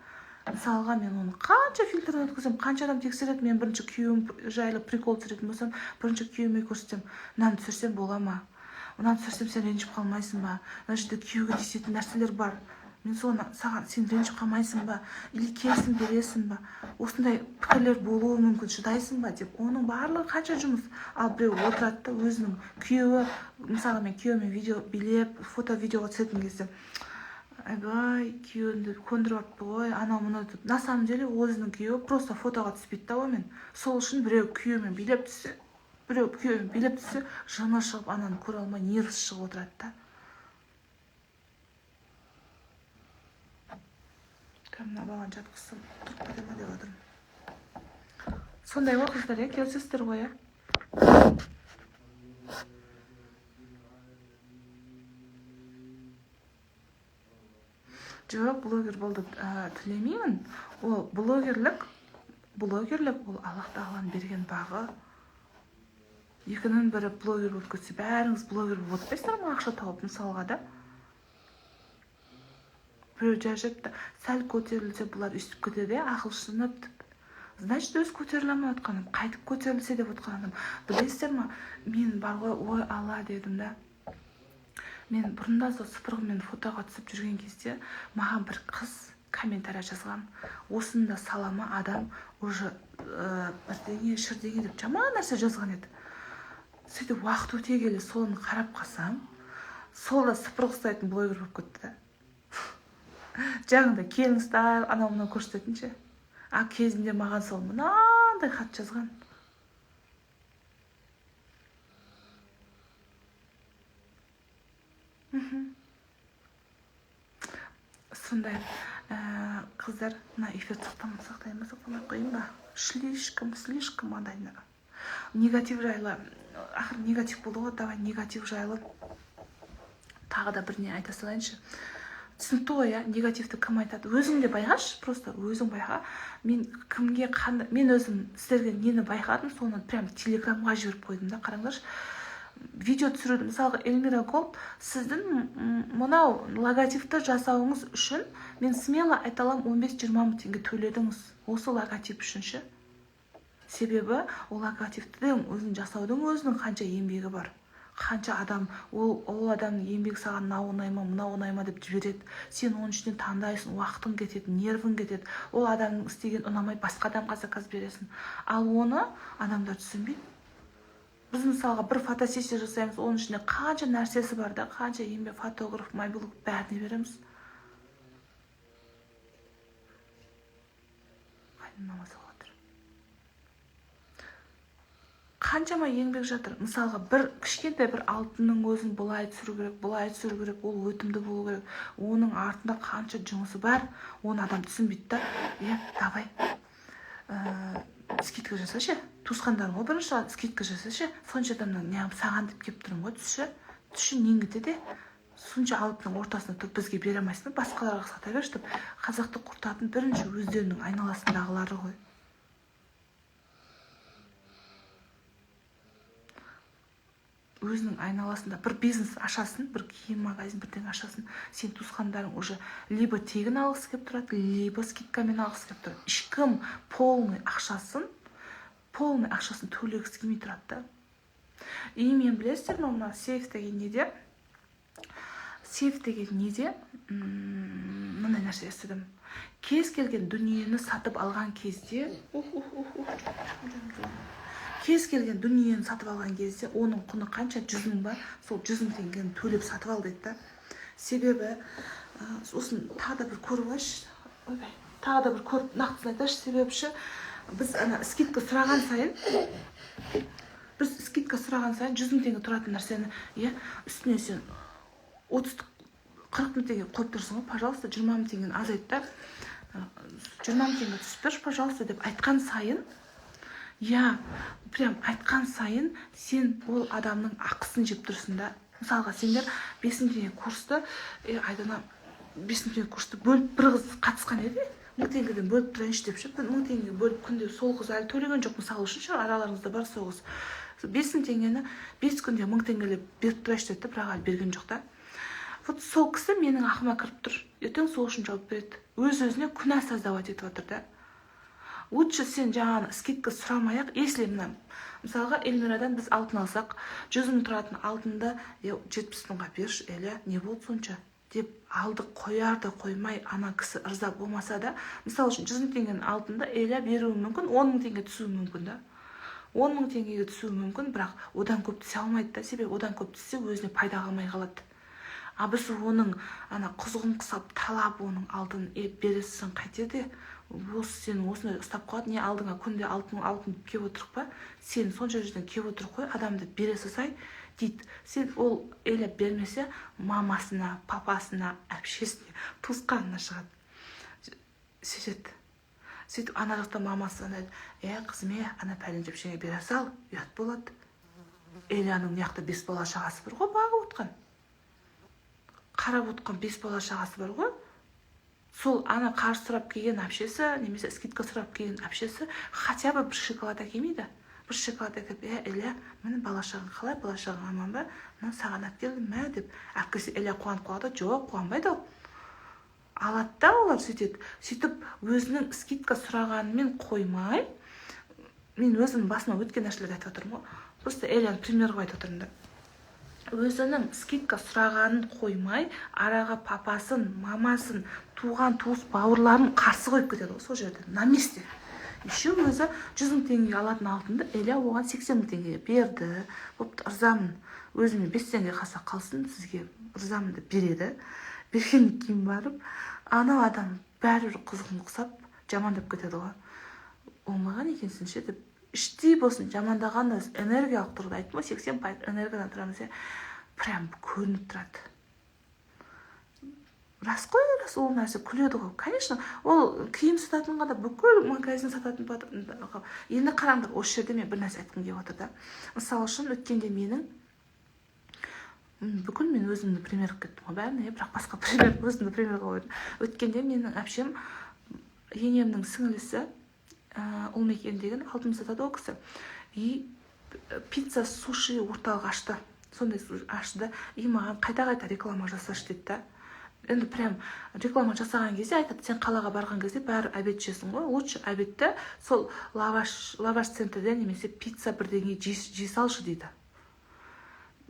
мысалға мен оны қанша фильтрден өткіземін, қанша адам тексереді, мен бірінші күйеуім жайлы прикол түсіретін болсам, бірінші күйеуіме көрсетемін, мынаны түсірсем бола ма, мынаны түсірсем сен ренжіп қалмайсың ба, мына жерде күйеуге тиісетін нәрселер бар, мен соны саған, сен ренжіп қалмайсың ба, или келісім бересің ба, осындай пікірлер болуы мүмкін, шыдайсың ба деп, оның барлығы қанша жұмыс. Ал біреу отырады да өзінің күйеуі, мысалға мен күйеуіме видео билеп, фото видеоға түсетін кезде, айбай, күйеуімді көндіріп алыпты ғой, анау мынау деп. На самом деле өзінің күйеуі просто фотоға түспейді да онымен. Сол үшін біреу күйеуімен билеп түссе, біреу күйеуімен билеп түссе, жыны шығып, ананы көре алмай нервісі шығып отырады да. Кәдімгі мына баланы жатқызсам тұрып кете ма деп отырмын. Сондай ғой қыздар, иә, келісесіздер ғой, иә? Жоқ, блогер болды, тілемеймін. Ол блогерлік ол Аллах Тағаланың берген бағы. Екінің бірі блогер болып кетсе, бәріңіз блогер болып отырмайсыздар ма ақша тауып, мысалға да? Біреу жазып та, сәл көтерілсе бұлар өйстіп кетеді, ақылшынып деп. Значит, өз көтеріле алмай отқан адам, қайтып көтерілсе деп отқан адам. Білесіздер ма, мен бар ғой, ой Алла дедім да. Мен бұрында сол сыпырғымен фотоға түсіп жүрген кезде маған бір қыз комментарий жазған. Осында салама адам уже бірдеңе, шірдеңе деп жаман нәрсе жазған еді. Сөйтіп уақыт өте келе соны қарап қалсам, сол да сыпырғы ұстайтын блогер болып кетті да. Жаңағыдай келін стайл, анау мынау көрсететін ше. А кезінде маған сол мынандай хат жазған. Сондай қыздар, мына эфир сақтаймын ба, сақтамай ақ қояйын ба? Слишком андай негатив жайлы, ақыры негатив болды ғой, давай негатив жайлы тағы да бір не айта салайыншы. Түсінікті ғой, иә, негативті кім айтады? Өзің де байқашы, просто өзің байқа. Мен кімге қандай, мен өзім сіздерге нені байқадым, соны прям телеграмға жіберіп қойдым да, қараңдаршы. Видео түсіруді, мысалға, Эльмира Голд, сіздің мынау логотипті жасауыңыз үшін мен смело айта аламын, 15-20 мың теңге төледіңіз осы логотип үшін ше. Себебі ол логотиптің өзін жасаудың өзінің қанша еңбегі бар. Қанша адам, ол адамның еңбегі саған мынау ұнай ма, мынау ұнай ма деп жібереді. Сен оның ішінен таңдайсың, уақытың кетеді, нервің кетеді. Ол адамның істеген ұнамай басқа адамға заказ бересің. Ал оны адамдар түсінбейді. Біз мысалға бір фотосессия жасаймыз, оның ішінде қанша нәрсесі бар да, қанша еңбек, фотограф, мобилог бәріне береміз. Намаз оқып отыр. Қаншама еңбек жатыр. Мысалға бір кішкентай бір алтынның өзін былай түсіру керек, былай түсіру керек, ол өтімді болу керек. Оның артында қанша жұмысы бар, оны адам түсінбейді да. Е, давай, скидка жасашы, туысқандарың ғой бірінші скидка жасашы, сонша адамнан неғып саған деп келіп тұрмын ғой, түсші, түсші нең кетеді, сонша алтынның ортасында тұрып бізге бере алмайсың ба, басқаларға сата берші деп. Қазақты құртатын бірінші өздерінің айналасындағылары ғой. Өзінің айналасында бір бизнес ашасың, бір киім магазин бірдеңе ашасың, сен туысқандарың уже либо тегін алғысы келіп тұрады, либо скидкамен алғысы келіп тұрады. Ешкім полный ақшасын төлегісі келмей тұрады да. И мен білесіздер ме, мына сейф деген неде? Сейф деген неде? Мындай нәрсе естідім. Кез келген дүниені сатып алған кезде, кез келген дүниені сатып алған кезде оның құны қанша, 100 мың ба, сол 100 мың теңгені төлеп сатып ал дейді да. Себебі, сосын тағы да бір көріп алайыншы, ойбай, тағы да бір көріп нақтысын айтайыншы, себебі біз ана скидка сұраған сайын, біз скидка сұраған сайын 100 мың теңге тұратын нәрсені, иә, үстіне сен 30-40 мың теңге қойып тұрсың ғой, пожалуйста, 20 мың теңгені азайт та, 20 мың теңге түсіп берші, пожалуйста, деп айтқан сайын, я, прям айтқан сайын сен ол адамның ақысын жеп тұрсың да. Мысалға, сендер 5 мың теңге курсты, Айдана 5 мың теңге курсты бөліп бір қыз қатысқан еді, 1000 теңгеден бөліп тұрайыншы деп ше, 1000 теңге бөліп күнде сол қыз әлі төлеген жоқ, мысалы үшін ше, араларыңызда бар сол қыз. 5 мың теңгені 5 күнде 1000 теңгелеп беріп тұрайыншы деді, бірақ әлі берген жоқ та. Вот сол кісі менің ақыма кіріп тұр. Ертең сол үшін жауап береді. Өз-өзіне күнә создавать етіп отыр да. Лучше сен жаңағы скидка сұрамай-ақ, если мына, мысалға, Эльмирадан біз алтын алсақ, 100 мың тұратын алтынды, 70 мыңға берші, Эля, не болды сонша деп алдық, қояр да қоймай, ана кісі ырза болмаса да, мысалы үшін 100 мың теңгенің алтынды Эля беруі мүмкін, 10 мың теңге түсуі мүмкін да. 10 мың теңгеге түсуі мүмкін, бірақ одан көп түсе алмайды да, себебі одан көп түссе өзіне пайда қалмай қалады. А біз оның ана құзғын құсап талап оның алтын бересің қайтеді, осы сен осындай ұстап қалады, не алдыңа күнде алтын алтын келіп отырық па, сен сонша жерден келіп отырық қой, адамды бере салсай дейді. Сен ол Эля бермесе мамасына, папасына, әпшесіне, туысқанына шығады. Сөйтеді. Сөйтіп ана жақта мамасы андай, қызым, ана пәлен жепшеңе бере сал, ұят болады. Эляның мына жақта 5 бала шағасы бар ғой, бағып отқан. Қарап отқан 5 бала шағасы бар ғой. Сол ана қарыз сұрап келген әпшесі, немесе скидка сұрап келген әпшесі хотя бы бір шоколад әкелмейді. Бір шоколад әкеліп, Эля, міне бала шағаң қалай, бала шағаң аман ба? Мына саған әп келдім, мә деп. Әпкесі Эля қуанып қалады, жоқ, қуанбайды ол. Алады да олар сөйтеді. Сөйтіп өзінің скидка сұрағанымен қоймай, мен өзімнің басыма өткен нәрселерді айтып отырмын ғой. Просто Эляны пример қылып айтып отырмын да. Өзінің скидка сұрағанын қоймай, араға папасын, мамасын, туған туыс бауырларын қарсы қойып кетеді ғой сол жерде, на месте. Еще өзі 100 мың теңгеге алатын алтынды Эля оған 80 мың теңгеге берді. Бопты, ырзамын, өзіме 5 теңге қалса қалсын, сізге ырзамын деп береді. Бергеннен кейін барып, анау адам бәрібір құзғын құсап, жамандап кетеді ғой. Оңбаған екенсің ше деп іштей болсын жамандаған да энергиялық тұрғыда айттым ғой, 80% энергиядан тұрамыз, иә, прям көрініп тұрады. Рас қой, рас, ол нәрсе күледі ғой, конечно. Ол киім сататынға да, бүкіл магазин сататын. Енді қараңдар, осы жерде мен бір нәрсе айтқым келіп отыр да. Мысалы үшін, өткенде менің бүкіл, мен өзімді пример қылып кеттім ғой бәріне, бірақ басқа пример, өзімді пример қылып қойдым. Өткенде менің әпшем, енемнің сіңілісі, Ұлмекен деген, алтын сатады ол кісі, и пицца, суши орталық ашты, сондай ашты да, и маған қайта қайта реклама жасашы деді да. Енді прям реклама жасаған кезде айтады: сен қалаға барған кезде бәрі обед ішесің ғой, лучше обедті сол лаваш центрде немесе пицца бірдеңе жей салшы дейді,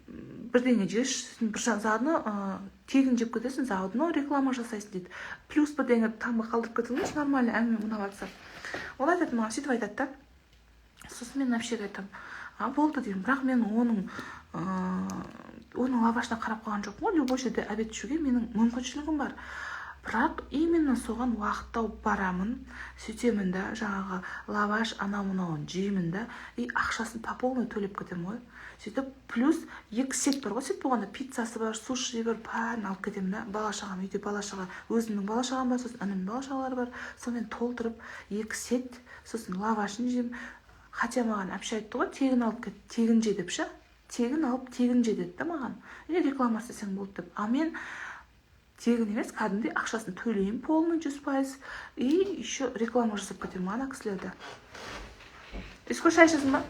бірдеңе жеші, бір заодно тегін жеп кетесің, заодно реклама жасайсың дейді, плюс бірдеңе тамақ қалдырып кетсең, нормально әңгіме ұнап жатса. Ол айтады маған, сөйтіп айтады да. Сосын мен әпшеге айтамын: а, болды деймін. Бірақ мен оның лавашына қарап қалған жоқпын ғой, любой жерде обед ішуге менің мүмкіншілігім бар, бірақ именно соған уақыт тауып барамын, сөйтемін да, жаңағы лаваш анау мынауын жеймін да, и ақшасын по полной төлеп кетемін ғой. Сөйтіп плюс екі сет бар ғой, сет болғанда пиццасы бар, суши бар, бәрін алып кетемін да. Бала шағам үйде, бала шаға, өзімнің бала шағам бар, сосын інімнің бала шағалары бар, сонымен толтырып екі сет, сосын лавашын жеймін. Хотя маған әпше айтты ғой, тегін алып кет, тегін же деп ше, тегін алып тегін же деді да маған, и реклама істесең болды деп. А мен тегін емес, кәдімгідей ақшасын төлеймін полный 100%, и еще реклама жасап кетемін ана кісілерді. Еско, шай ішесің ба?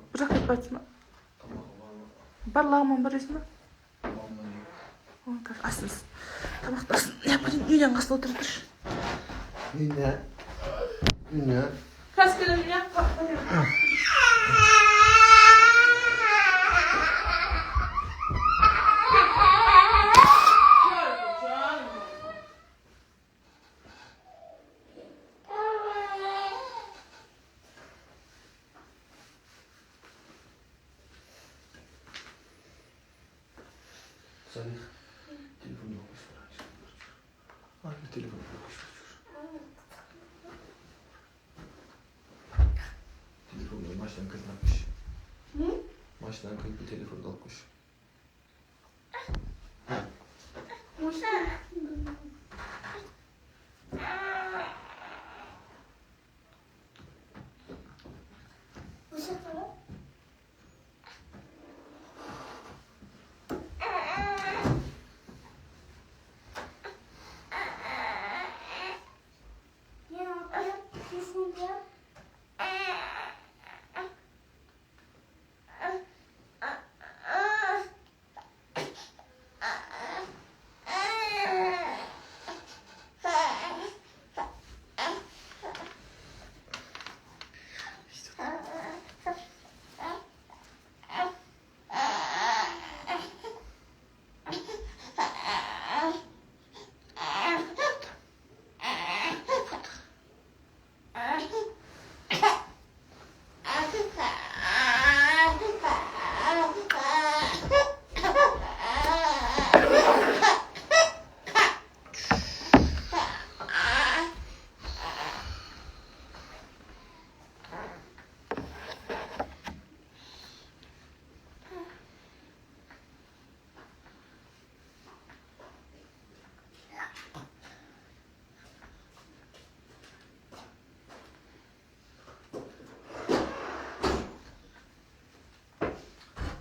Бір жаққа кетіп бара жатсың ба? Бар, лағман бар дейсің ба? Ой, қазір асын, тамақты асын неғып кетейін, үйден қасында отыра тұршы. Dünya. Dünya. Қазір келемін, иә. Salih. Telefon yokmuş. Abi telefon yokmuş. Telefonla maçtan kızlanmış. Hı? Maçtan kız bir telefon kalkmış.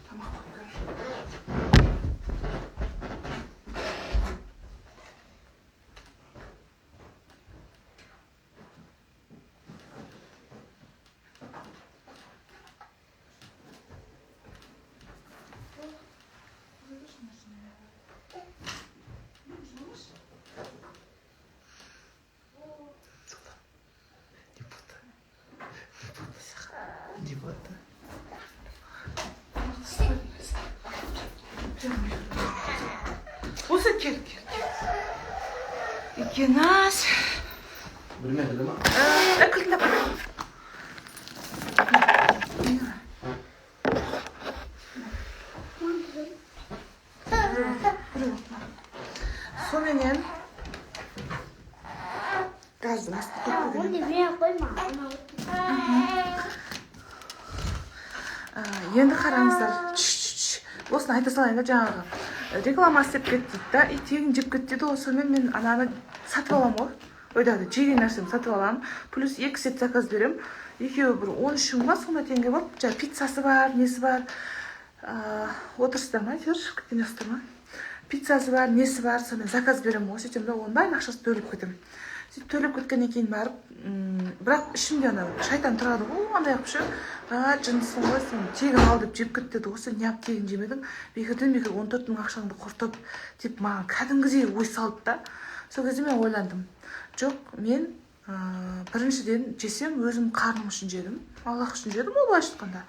Тамақ қойып. Не буду. Не буду. Не буду. Осы, кел, кел. Екенас. Білмеді ма? Кілтін тап. Соныменен Газдың астына қойып қойған. Онда мен қойма. Енді қараңыздар. Чш, чш, чш. Осыны айта салайын да, жаңағы реклама істеп кет дейді да, и тегін жеп кет дейді ғой. Сонымен мен ананы сатып аламын ғой, ойдағыдай жеген нәрсемді сатып аламын, плюс екі сет заказ беремін, екеуі бір 13 мың ба, сондай теңге болып, жаңағы пиццасы бар, несі бар. Отырсыздар ма, әйтеуір шығып кеткен жоқсыздар ма? Пиццасы бар, несі бар, сонымен заказ беремін ғой. Сөйтемін да, оның бәрінің ақшасын төлеп кетемін. Сөйтіп төлеп кеткеннен кейін барып, бірақ ішімде ана шайтан тұрады ғой, андай қылып ше: «А, жындысың ғой сен, тегін ал деп жеп кет деді ғой, сен неғып тегін жемедің, бекерден бекер 14 мың ақшаңды құртып», — деп маған кәдімгідей ой салды да. Сол кезде мен ойландым: жоқ, мен біріншіден, жесем, өзім қарным үшін жедім, Аллах үшін жедім ғой былайша айтқанда.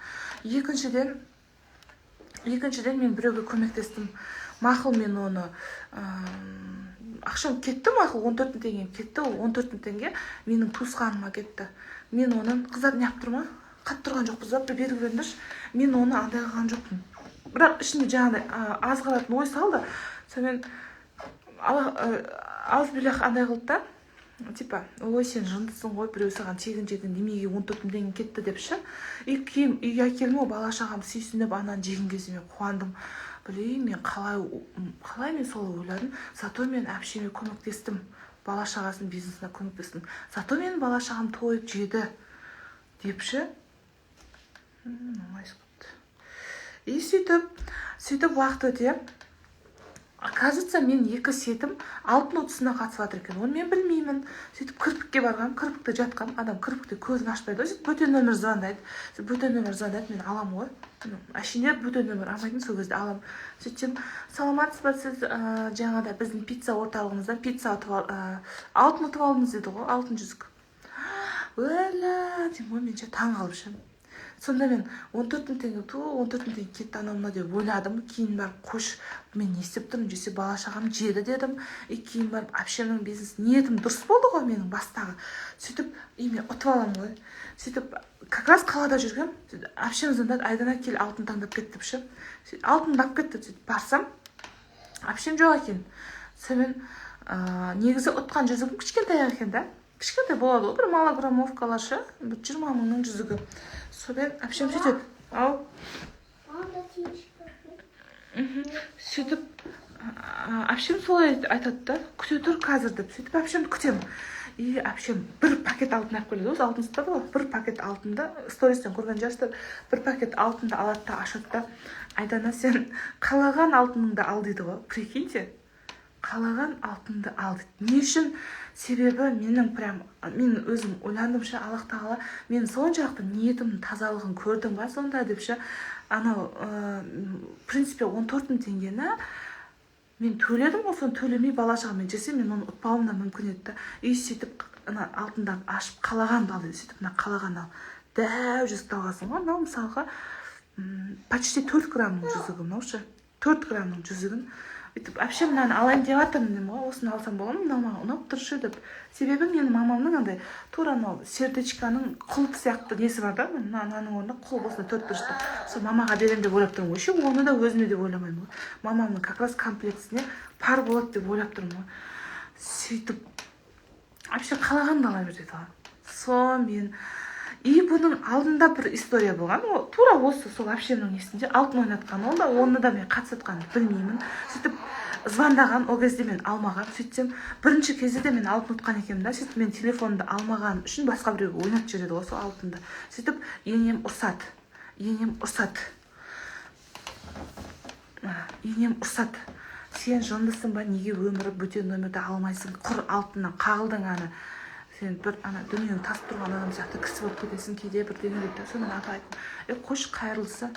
Екіншіден, мен біреуге көмектестім. Мақұл, мен оны ақшам кетті, мақұл, 14 мың теңгем кетті. Ол 14 мың теңге менің туысқаныма кетті. Мен оны, қыздар, неғып тұр ма, қатты тұрған жоқпыз ба, бір белгі беріңдерші. Мен оны андай қылған жоқпын, бірақ ішімде жаңағыдай азғыратын ой салды. Сонымен аузубиллах, андай қылды да, типа: «Ой, сен жындысың ғой, біреу саған тегін жеген, неменеге 14 мың теңге кетті?» — деп ше. И кейін үйге әкелдім ғой, бала шағам сүйсініп ананы жеген кезде мен қуандым. Блин, мен қалай мен солай ойладым? Зато мен әпшеме көмектестім, бала шағасының бизнесіне көмектестім, зато менің бала шағам тойып жеді деп ше. Оңай кетті. И сөйтіп уақыт өте, оказывается, мен екі сетім алтын ұтысына қатысып жатыр екен, оны мен білмеймін. Сөйтіп кірпікке барғанмын, кірпікте жатқанмын, адам кірпікте көзін ашпайды ғой. Сөйтіп бөтен нөмір звондайды, сөйтіп бөтен нөмір звондайды, мен аламын ғой. Әшейінде бөтен нөмір алмайтын, сол кезде аламын. Сөйтсем: «Саламатсыз ба, сіз жаңағыдай біздің пицца орталығымыздан пицца ұтып ал, алтын ұтып алдыңыз», — деді ғой, алтын жүзік. Өлә деймін ғой мен ше, таң қалып ше. Сонда мен 14 мың теңге, ту, 14 мың теңге кетті, анау мынау деп ойладым. Кейін барып: «Қойшы, мен не істеп тұрмын, жесе, бала шағам жеді», — дедім. И кейін барып әпшемнің бизнес, ниетім дұрыс болды ғой менің бастағы. Сөйтіп, и мен ұтып аламын ғой. Сөйтіп как раз қалада жүргенмін. Сөйтіп әпшем звондады: «Айдана, кел, алтын таңдап кет», — деп ше. Сөйтіп алтынды алып кетті. Сөйтіп барсам, әпшем жоқ екен. Сонымен негізі ұтқан жүзігім кішкентай екен да, кішкентай болады ғой, бір малограммовкалар ше, бір 20 мыңның жүзігі. Сонымен әпшем сөйтеді ау. Маған да. Сөйтіп әпшем солай айтады да: «Күте тұр қазір», — деп. Сөйтіп әпшемді күтемін, и әпшем бір пакет алтын алып келеді. Өзі алтын сатады ғой. Бір пакет алтынды, стористен көрген шығарсыздар, бір пакет алтынды алады да, ашады да: «Айдана, сен қалаған алтыныңды ал», — дейді ғой. Прикиньте, «Қалаған алтынды ал», — дейді. Не үшін? Себебі менің прям, мен өзім ойландым ше: «Аллах тағала мен соншалықты ниетімнің тазалығын көрдің ба сонда?» — деп ше. Анау в принципе 14 мың теңгені мен төледім ғой, соны төлемей бала шағамен жесем, мен оны ұтпауым да мүмкін еді да. И сөйтіп ана алтындарды ашып, «Қалағанды ал», — деді. Сөйтіп мына қалаған ал, дәу жүзікті алғансың ғой. Мынау мысалға почти 4 граммның жүзігі мынау ше, 4 граммның жүзігін. Өйтіп: «Әпше, мынаны алайын деп жатырмын», — деймін ғой, «осыны алсам бола ма, мынау маған ұнап тұр ше», — деп. Себебі менің мамамның андай тура анау сердечканың құлып сияқты несі бар да, мынаның орнында құлып, осындай төрт бұрышты. Сол мамаға беремін деп ойлап тұрмын ғой ше, оны да өзіме деп ойламаймын ғой, мамамның как раз комплектісіне пар болады деп ойлап тұрмын ғой. Сөйтіп: «Әпше, қалағанды ала бер», — деді ғой. Сонымен, и бұның алдында бір история болған. Ол тура осы сол әпшемнің несінде алтын ойнатқан, ол да, оны да мен қатысып жатқанын білмеймін. Сөйтіп звондаған, ол кезде мен алмаған. Сөйтсем, бірінші кезде де мен алтын ұтқан екенмін да. Сөйтіп мен телефонымды алмаған үшін басқа біреуге ойнатып жібереді ғой сол алтынды. Сөйтіп енем ұрсады, енем ұрсады, енем ұрсады: «Сен жындысың ба, неге өмірі бөтен номерді алмайсың, құр алтыннан қағылдың, ана сен бір ана дүниені тасып тұрған адам сияқты кісі болып кетесің кейде», бірдеңе дейді да. Сонымен апа айттым: «Е, қойшы, қайырлысы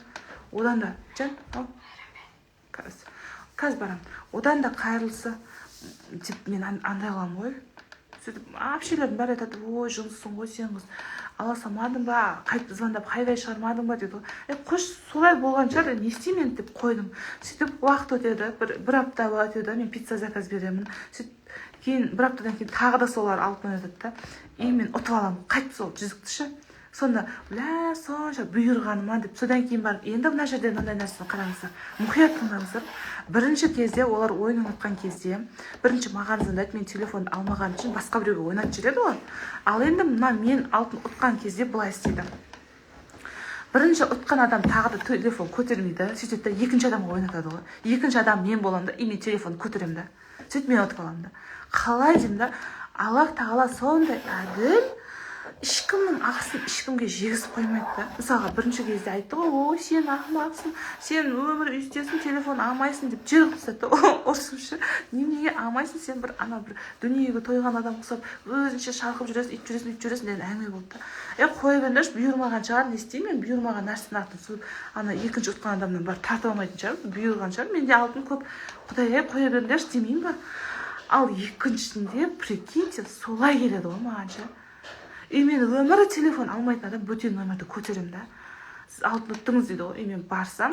одан да, жан ау, қазір, қазір барамын, одан да қайырлысы», — деп мен андай қыламын ғой. Сөйтіп әпшелердің бәрі айтады: «Ой, жындысың ғой сен, қыз, ала салмадың ба, қайтып звондап хайвай шығармадың ба?» — дейді ғой. Е, қойшы, солай болған шығар, не істеймін енді деп қойдым. Сөйтіп уақыт өтеді, бір апта өтеді, мен пицца заказ беремін. Сөйтіп кейін бір аптадан кейін тағы да солар алтын ойнатады да, и мен ұтып аламын қайтып сол жүзікті ше. Сонда бля, сонша бұйырғаны ма деп, содан кейін барып, енді мына жерде мынандай нәрсені қараңыздар, мұқият тыңдаңыздар. Бірінші кезде олар ойын ойнатқан кезде бірінші маған звондайды. Мен телефонды алмаған үшін басқа біреуге ойнатып жібереді ғой. Ал енді мына мен алтын ұтқан кезде былай істейді: бірінші ұтқан адам тағы да телефон көтермейді. Сөйтеді да, екінші адамға ойнатады ғой. Екінші адам мен боламын да, и мен телефонды көтеремін да, сөйтіп мен ұтып аламын да. Қалай деймін да, Аллах тағала сондай әділ, ешкімнің ақысын ешкімге жегізіп қоймайды да. Мысалға, бірінші кезде айтты ғой: «Ой, сен ақымақсың, сен өмір өйстесің, телефон алмайсың», – деп жер қылып тастады да, ұрысып ше. «Неменеге алмайсың? Сен бір ана бір дүниеге тойған адам ұқсап, өзінше шалқып жүресің, өйтіп жүресің, өйтіп жүресің» деген әңгіме болды да. Е, қоя беріңдерші, бұйырмаған шығар, не істеймін мен? Бұйырмаған нәрсенің артын суып, ана екінші ұтқан адамнан барып тартып алмайтын шығармын. Бұйырған шығар, менде алтын көп, құдай ай, қоя беріңдерші демеймін ба? Ал екіншісінде, прикиньте, солай келеді ғой маған ше. И мен өмірі телефон алмайтын адам бөтен номерді көтеремін да. «Сіз алтын ұттыңыз», – дейді ғой. И мен барсам,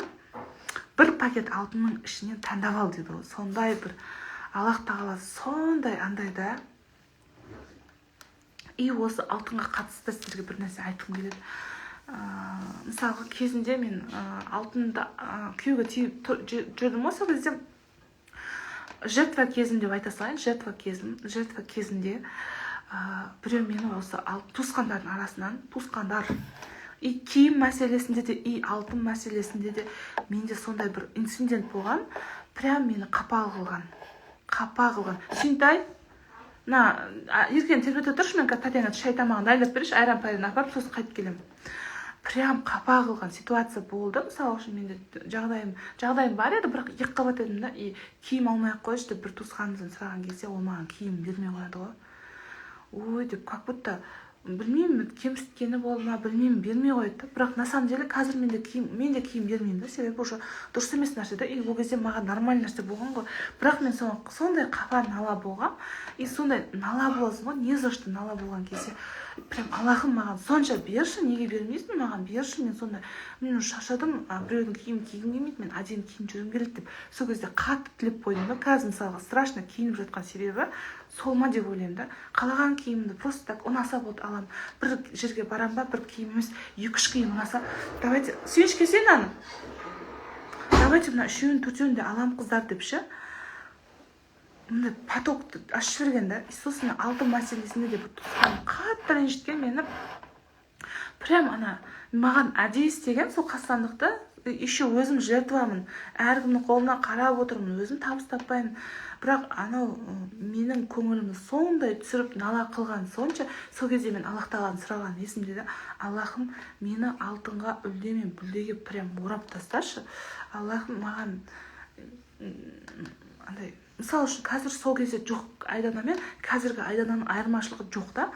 «бір пакет алтынның ішінен таңдап ал» дейді ғой. Сондай бір Аллах тағала сондай андай да. И осы алтынға қатысты сіздерге бір нәрсе айтқым келеді. Мысалға, кезінде мен алтынды күйеуге тиіп жүрдім ғой. Сол кезде жертва кезім деп айта салайын, жертва кезім. Жертва кезінде біреу мені осы туысқандардың арасынан, туысқандар, и киім мәселесінде де, и алтын мәселесінде де менде сондай бір инцидент болған, прям мені қапа қылған, қапа қылған. Сүйінтай, мына Еркені тербете тұршы, мен қазір тәтеңе шай тамағын дайындап берейінші, айран пайран апарып, сосын қайтып келемін. Прям қапа қылған ситуация болды. Мысалы үшін, менде жағдайым бар еді, бірақ екі қабат едім да. И «киім алмай ақ қойшы» деп бір туысқанымыздан сұраған кезде, ол маған киім бермей қояды ғой. Ой деп, как будто, білмеймін, кемсіткені болды ма, білмеймін, бермей қояды да. Бірақ на самом деле қазір мен де киім бермеймін да, себебі уже дұрыс емес нәрсе да. И ол кезде маған нормальный нәрсе болған ғой, бірақ мен соған сондай қапа, нала болғанмын. И сондай нала боласың ғой, не за что нала болған кезде. Прям: «Аллахым, маған сонша берші, неге бермейсің, маған берші, мен сондай, мен уже шаршадым, біреудің киімін кигім келмейді, мен әдемі киініп жүргім келеді», – деп сол кезде қатты тілеп қойдым да. Қазір, мысалға, страшно киініп жатқан себебі сол ма деп ойлаймын да. Қалаған киімімді просто так ұнаса болды, аламын. Бір жерге барамын ба, бір киім емес, екі үш киім ұнаса: «Давайте, Сүйініш, келсей мынаны, давайте мына үшеуін, төртеуін де аламын, қыздар», – деп ше. Мындай потокты ашып жіберген да. И сосын алтын мәселесінде де бір туысқаным қатты ренжіткен мені. Прям ана маған әдейі істеген сол қастандықты. Еще өзім жертвамын, әркімнің қолына қарап отырмын, өзім табыс таппаймын, бірақ анау менің көңілімді сондай түсіріп, нала қылған сонша. Сол кезде мен Аллах тағаладан сұрағаным есімде да: «Аллахым, мені алтынға, үлде мен бүлдеге прям орап тасташы, Аллахым, маған андай». Мысалы үшін, қазір сол кезде жоқ Айдана мен қазіргі Айдананың айырмашылығы жоқ та.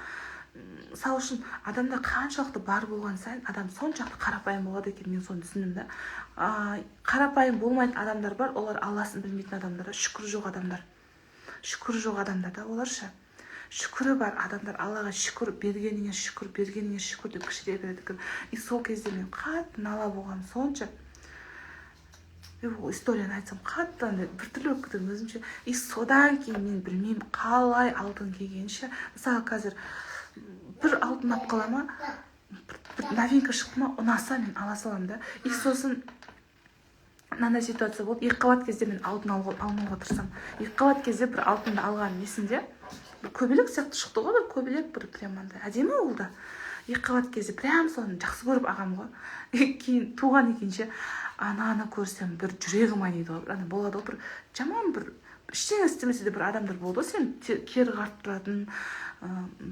Мысалы үшін, адамда қаншалықты бар болған сайын, адам соншалықты қарапайым болады екен, мен соны түсіндім да. Қарапайым болмайтын адамдар бар, олар Алласын білмейтін адамдар, шүкірі жоқ адамдар, шүкірі жоқ адамдар да олар ше. Шүкірі бар адамдар «Аллаға шүкір, бергеніңе шүкір, бергеніңе шүкір» деп кішіре береді екен. И сол кезде мен қатты нала болғаным сонша, и ол историяны айтсам, қатты андай біртүрлі болып кетемін өзімше. И содан кейін мен білмеймін, қалай алтын келгенше. Мысалы, қазір бір алтын алып қала ма, бір новинка шықты ма, ұнаса, мен ала саламын да. И сосын мынандай ситуация болды: екі қабат кезде мен алтын алмауға тырысамын. Екі қабат кезде бір алтынды алғаным есімде, бір көбелек сияқты шықты ғой, бір көбелек, бір прям андай әдемі ол да. Екі қабат кезде прям соны жақсы көріп алғанмын ғой. Кейін туған екен ше. Ананы көрсем, бір жүрегім айниды ғой. Ана болады ғой, бір жаман, бір ештеңе істемесе де, бір адамдар болды ғой, сені кері қарап тұратын,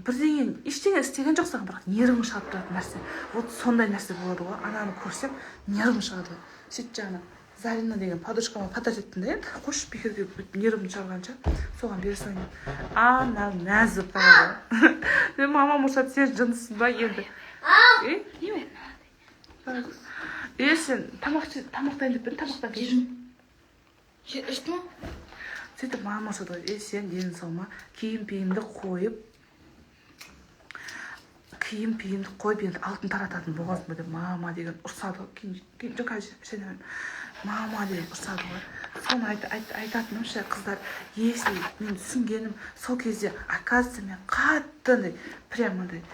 бірдеңе, ештеңе істеген жоқ саған, бірақ нервің шығарып тұратын нәрсе. Вот сондай нәрсе болады ғой. Ананы көрсем, нервім шығады ғой. Сөйтіп жаңағы Зарина деген подружкама подарить еттім да. Енді қойшы, бекерге бүйтіп нервімді шығарғанша, соған бере салайын деп. Ана мәз болып қалады ғой. Мамам ұрсады: «Сен жындысың ба енді? Е, неме е, сен тамақ дайындап бердің, тамақтан кейін». Іштің? Сөйтіп мамам ұрсады ғой: «Е, сен денің сау ма? Киім пиімді қойып, енді алтын тарататын болғансың ба?» – деп мама деген ұрсады ғой. Кейін жоқ, қазір шайнамаймын. Мама деген ұрсады ғой. Соны айтатыным ше, қыздар, если мен түсінгенім сол кезде, оказывается, мен қатты андай, прям андай,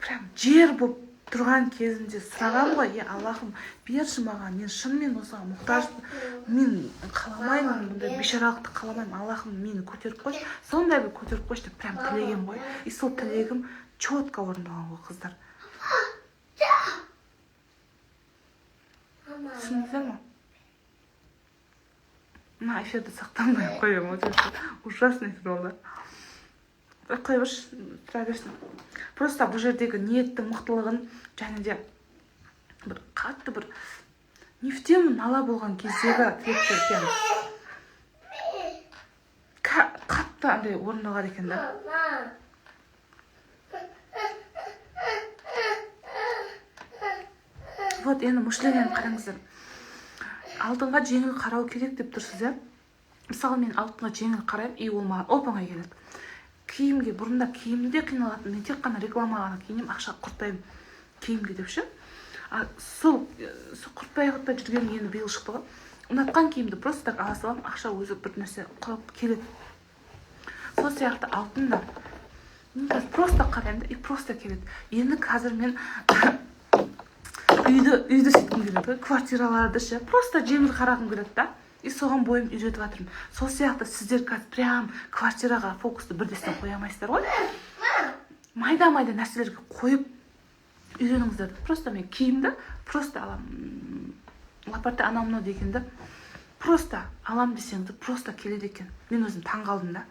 прям Прям жер болып тұрған кезімде сұрағам ғой, е Аллахым, берші маған, мен шынымен осыған мұқтажбын, мен қаламаймын, бұндай бейшаралықты қаламаймын, Аллахым, мені көтеріп қойшы, сондай бір көтеріп қойшы деп прям тілегем ғой. И сол тілегім четко орындалған ғой, қыздар. Түсіндіңіздер ме? Мына эфирді сақтамай қоямын, ужасный эфир болды. Қоя берші, тұра берсін. Просто бұл жердегі ниеттің мықтылығын және де бір қатты бір не в тему нала болған кездегі тілектер прям қатты андай орындалады екен да. Вот енді мышлениені қараңыздар. Алтынға жеңіл қарау керек деп тұрсыз, иә? Мысалы, мен алтынға жеңіл қараймын, и ол маған оп-оңай келеді. Киімге бұрында киімді де қиналатын, мен тек қана рекламаға ғана киінемін, ақша құртпаймын киімге деп ше. А сол құртпай жүрген енді биыл шықты ғой. Ұнатқан киімді просто так ала саламын, ақша өзі бір нәрсе құрап келеді. Сол сияқты алтын да. Мен қазір просто қараймын да, и просто келеді. Енді қазір мен үйді сөйткім келеді, квартираларды ше, просто жеңіл қарағым келеді да. И соған бойым үйретіп жатырмын. Сол сияқты сіздер қазір прям квартираға фокусты бірдестен қоя алмайсыздар ғой. Майда-майда нәрселерге қойып үйреніңіздер. Просто мен киімді просто аламын. Лапарта анау мынау дегенді просто алам десеңді просто келеді екен. Мен өзім таң қалдым да.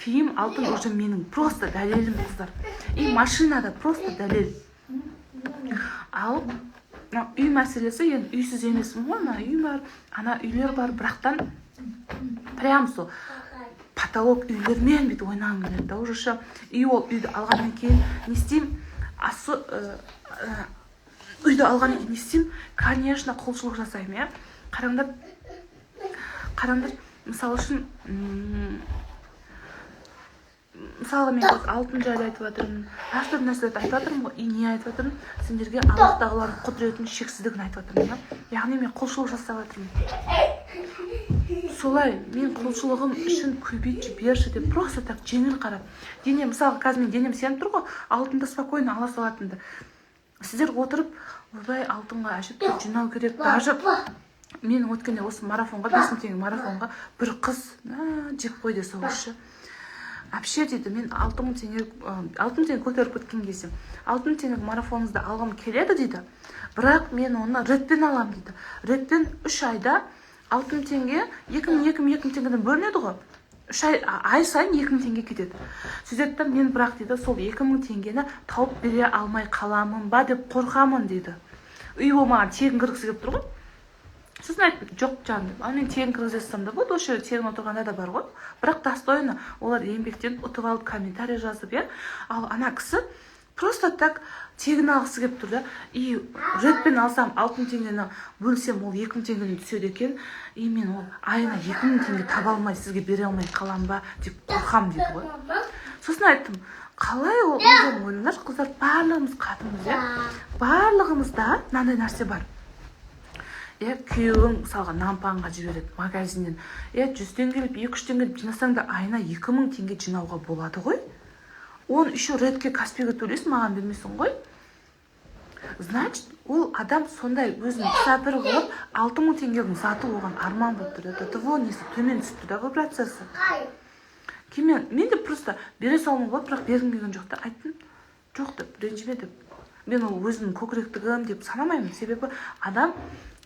Киім алтын уже менің просто дәлелім, қыздар. И машина да просто дәлел. Ал үй мәселесі, енді үйсіз емеспін ғой, ана үй бар, ана үйлер бар, бірақтан прям сол потолок үйлермен бүйтіп ойнағым келеді да уже ше. И ол үйді алғаннан кейін не істеймін? Үйді алғаннан кейін не істеймін? Конечно, құлшылық жасаймын, иә. Қараңдар, қараңдар, мысалы үшін, мысалға мен алтын жайлы айтып жатырмын, әртүрлі нәрселерді айтып жатырмын ғой, и не айтып жатырмын? Сендерге Аллах тағаланың құдіретінің шексіздігін айтып жатырмын, да? Яғни мен құлшылық жасап жатырмын. Солай, мен құлшылығым үшін көбейтші, берші деп просто так жеңіл қарап. Дене, мысалға қазір мен денем сеніп тұр ғой, алтынды спокойно ала салатынды. Сіздер отырып, ойбай, алтынға әжептәуір жинау керек, даже мен өткенде осы марафонға, 5000 теңге марафонға бір қыз жеп қойды соғысшы. Әпше дейді, мен 6000 теңге, 6000 теңге көтеріп кеткен кезде, 6000 теңге марафоныңызды алғым келеді дейді, бірақ мен оны ретпен алам дейді. Ретпен 3 айда 6000 теңге 2000, 2000, 2000 теңгеден бөлінеді ғой. 3 ай, ай сайын 2000 теңге кетеді. Сөйтеді да, мен бірақ дейді, сол 2000 теңгені тауып бере алмай қаламын ба деп қорқамын дейді. Үй болмаған тегін кіргісі келіп тұр ғой. Сосын айттым, жоқ жаным деп. Ал мен тегін кіргізе салсам да болады, осы жерде тегін отырғанда да бар ғой. Бірақ достойно олар еңбектеніп ұтып алып комментарий жазып, иә. Ал ана кісі просто так тегін алғысы келіп тұр да. И ретпен алсам 6000 теңгені бөлсем, ол 2000 теңгені түседі екен. И мен ол айына 2000 теңге таба алмай, сізге бере алмай қалам ба деп қорқам дейді ғой. Сосын айттым, қалай ол өздерің ойлаңдаршы, қыздар, барлығымыз қатынбыз, иә. Барлығымызда мынандай нәрсе бар. Күйеуің мысалға нампанға жібереді магазиннен. 100 теңгелеп, 200 теңгелеп жинасаң да айына 2000 теңге жинауға болады ғой. Оны еще редке Каспиге төлейсің, маған бермейсің ғой. Значит, ол адам сондай өзін мүсәпір қылып, 6000 теңгенің заты оған арман болып тұр. До того несі төмен түсіп тұр да вибрациясы. Кейін мен де просто бере салуым болады, бірақ бергім келген жоқ та. Айттым, жоқ деп, ренжіме деп. Мен ол өзімнің көкіректігім деп санамаймын. Себебі адам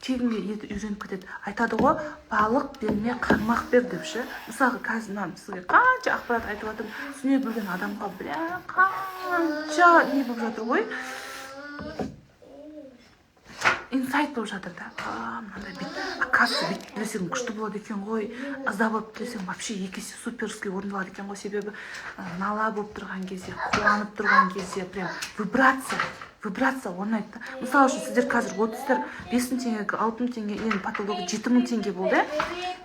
тегінге еті үйреніп кетеді. Айтады ғой, балық берме, қармақ бер деп ше. Мысалға қазір мына сізге қанша ақпарат айтып жатырмын, түсіне білген адамға бля қанша не болып жатыр ғой, инсайт болып жатыр да. Мынандай бүйтіп, оказывается, бүйтіп тілесең күшті болады екен ғой, ыза болып тілесең вообще екі есе суперский орындалады екен ғой. Себебі нала болып тұрған кезде, қуанып тұрған кезде прям вибрация орнайды да. Мысалы үшін сіздер қазір отырсыздар, 5000 теңге, 6000 теңге, енді потологы 7000 теңге болды,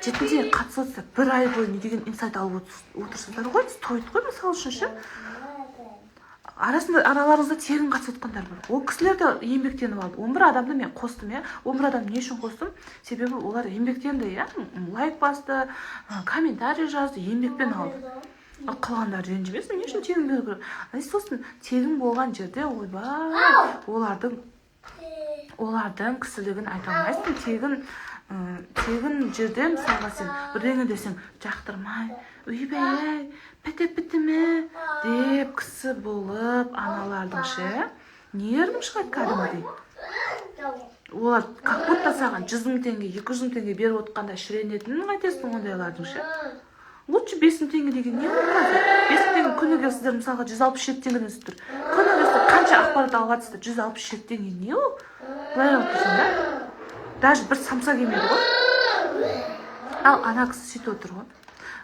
7000 теңге қатысып отырсыздар, бір ай бойы не деген инсайт алып отырсыздар ғой, стоит қой мысалы үшін ше. Арасында, араларыңызда тегін қатысып отқандар бар. Ол кісілер де еңбектеніп алды. 11 адамды мен қостым, иә. 11 адамды не үшін қостым? Себебі олар еңбектенді, иә. Лайк басты, комментарий жазды, еңбекпен алды. Ал қалғандары ренжімесін, не үшін тегін беру керек? И сосын тегін болған жерде, ойбай, олардың кісілігін айта алмайсың. Тегін жерде, мысалға, сен бірдеңе десең, жақтырмай, «Ойбай, ай, піті бітіме» деп кісі болып, аналардың ше, нервің шығады кәдімгідей. Олар как будто саған 100 000 теңге, 200 000 теңге беріп отқанда шіренетінін қайтесің ондайлардың ше. Лучше 5000 теңге деген не ол қазір? 5000 теңге күніге сіздер, мысалға, 167 теңгеден түсіп тұр. Күніге сіздер қанша ақпарат алып жатсыздар? 167 теңге не ол, былай алып тұрсаң да, даже бір самса келмейді ғой. Ал ана кісі сөйтіп отыр ғой.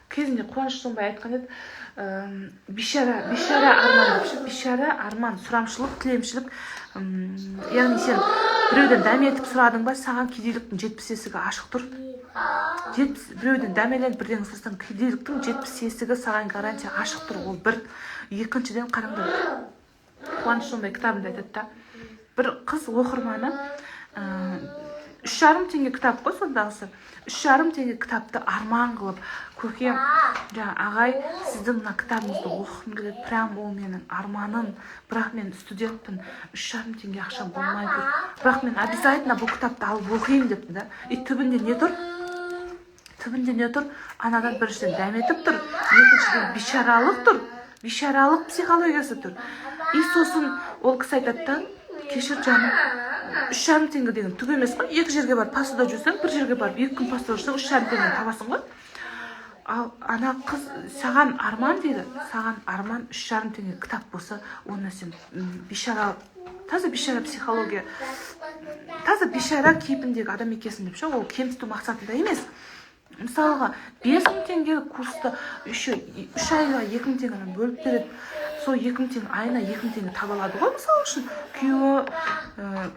Кезінде Қуаныш Сонбай айтқан еді, бейшара арман деп ше. Бейшара арман, сұрамшылық, тілемшілік. Яғни сен біреуден дәметіп сұрадың ба, саған кедейліктің 70 есігі ашық тұр. 70. Біреуден дәмеленіп бірдеңе сұрасаң, кедейліктің 70 есігі саған гарантия ашық тұр. Ол бір. Екіншіден, қараңдар, Қуаныш Сонбай кітабында айтады да, бір қыз оқырманы 3,5 теңге кітап қой сондағысы, 3,5 теңге кітапты арман қылып, «Көкем, жаңа ағай, сіздің мына кітабыңызды оқығым келеді, прям ол менің арманым, бірақ мен студентпін, 3,5 теңге ақшам болмай тұр, бірақ мен обязательно бұл кітапты алып оқимын», — депті да. И түбінде не тұр? Түбінде не тұр? Анадан біріншіден дәметіп тұр, екіншіден бейшаралық тұр, бейшаралық психологиясы тұр. И сосын ол кісі айтады да: «Кешір, жаным, 3,5 теңге деген түк емес қой. Екі жерге барып посуда жусаң, бір жерге барып 2 күн посуда жусаң, 3,5 теңгені табасың ғой». Ал ана қыз «Саған арман, — дейді, — саған арман 3,5 теңге кітап болса, оны сен бейшара, таза бейшара психология, таза бейшара кейпіндегі адам екенсің», — деп ше. Ол кемсіту мақсатында емес. Мысалға, 5000 теңгелік курсты еще 3 айға 2000 теңгені бөліп береді. Сол 2000 теңге, айына 2000 теңге таба алады ғой. Мысалы үшін, күйеуі,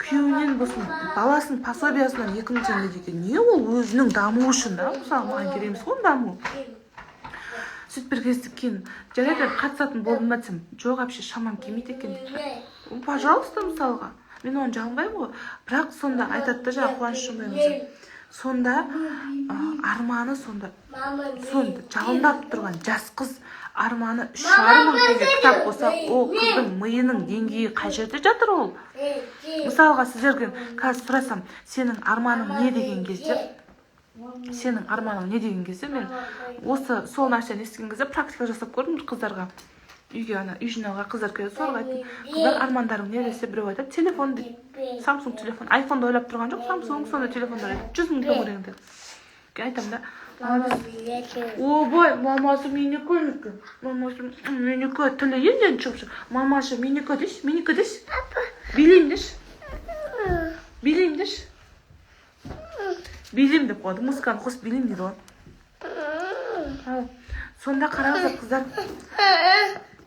күйеуінен болсын, баласының пособиясынан 2000 теңге деген не ол? Өзінің дамуы үшін да. Мысалы, маған керек емес қой оның дамуы. Сөйтіп бір кезде кейін: «Жарайды, енді қатысатын болдым ба?» — десем, «Жоқ, вообще шамам келмейді екен», — дейді да. Пожалуйста, мысалға, мен оны жалынбаймын ғой. Бірақ сонда айтады да жаңағы Қуаныш Шынбай сонда, арманы сонда, сонда жалындап тұрған жас қыз, арманы 3,5 мың теңге кітап болса, ол қыздың миының деңгейі қай жерде жатыр ол? Мысалға, сіздерге қазір сұрасам, «Сенің арманың не?» деген кезде, «Сенің арманың не?» деген кезде, мен осы сол нәрсені естіген кезде практика жасап көрдім. Бір қыздарға, үйге ана үй жинауға қыздар келеді, соларға айттым: «Қыздар, армандарың не?» — десе, біреу айтады: «Телефон», — дейді. Самсунг телефон, айфонды ойлап тұрған жоқ, Самсунг сондай телефондар айтады, 100 000 төңірегінде. Айтамын да: «Ойбай, мамасы менікі екен, мамасы менікі, тілі енді енді шығып жүр. Мамасы менікі деші, менікі деші, билеймін деші, билеймін деші, билеймін», — деп қояды. Музыканы қосып билеймін дейді ғой. Ал, сонда қараңыздар, қыздар,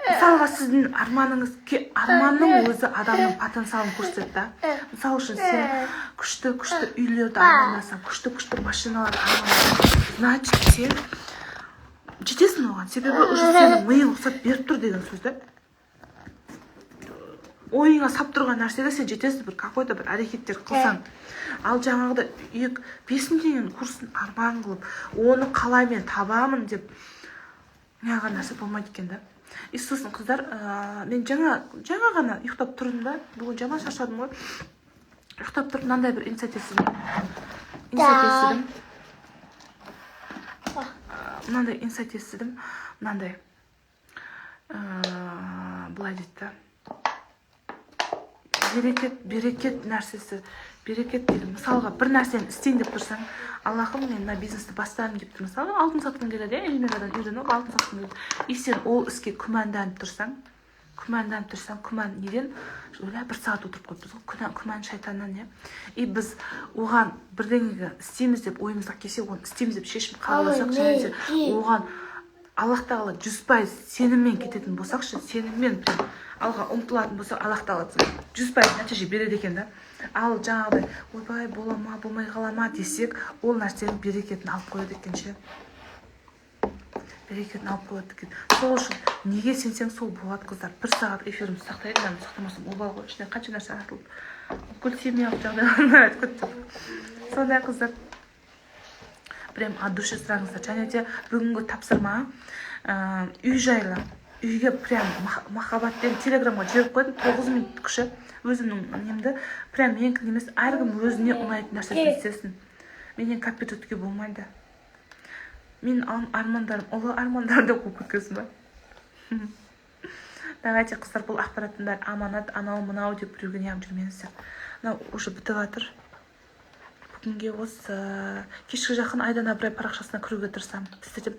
мысалға, сіздің арманыңыз, арманның өзі адамның потенциалын көрсетеді да. Мысалы үшін, сен күшті күшті үйлерді армандасаң, күшті күшті машиналарды армандасаң, значит, сен жетесің оған. Себебі уже сенің миың рұқсат беріп тұр деген сөз да. Ойыңа сап тұрған нәрсеге сен жетесің, бір какой то бір әрекеттер қылсаң. Ал жаңағыдай 2, 5000 теңгенің курсын арман қылып, оны қалай мен табамын деп неғылған нәрсе болмайды екен да. И сосын, қыздар, мен жаңа ғана ұйықтап тұрдым да, бүгін жаман шаршадым ғой. Ұйықтап тұрып мынандай бір инсайт естідім, инсайт естідім. Мынандай инсайт естідім, мынандай, былай дейді да: берекет, берекет нәрсесі, берекет дейді. Мысалға, бір нәрсені істейін деп тұрсаң, «Аллахым, мен мына бизнесті бастаймын» деп тұр. Мысалға, алтын сатқың келеді, иә, Эльмирадан үйреніп алтын сатқың келеді. И сен ол іске күмәнданып тұрсаң, күмәнданып тұрсаң, күмән неден? Ойла, бір сағат отырып қойыппыз ғой. Күмән шайтаннан, иә. И біз оған бірдеңеге істейміз деп ойымызға келсе, оны істейміз деп шешім қабылдасақ және де оған Аллах тағала 100% сеніммен кететін болсақшы, сеніммен прям алға ұмтылатын болсақ, Аллах тағала 100% нәтиже береді екен да. Ал жаңағыдай «Ойбай, бола ма, болмай қала ма?» десек, ол нәрсенің берекетін алып қояды екен ше, берекетін алып қояды екен. Сол үшін неге сенсең, сол болады. Қыздар, бір сағат эфирімді сақтайын да, сақтамасам обал ғой, ішінде қанша нәрсе айтылып, бүкіл семьялық жағдайларын айтып кеттім. Сондай, қыздар. Прям от души сұраңыздар. Және де бүгінгі тапсырма үй жайлы. Үйге прям махаббатпен Телеграмға жіберіп қойдым, 9 минут кіші өзімнің немді. Прям менікін емес, әркім өзіне ұнайтын нәрсесін істесін. Менен копировать етуге болмайды. Менің армандарым ұлы армандар деп қойып кеткенсің ба? Давайте, қыздар, бұл ақпараттың бәрі аманат. Анау мынау деп біреуге неғып жүрмеңіздер. Мынау уже бітіп жатыр. Бүгінге осы. Кешкі жақын Айдана Ыбырай парақшасына кіруге тырысамын. Сіздерден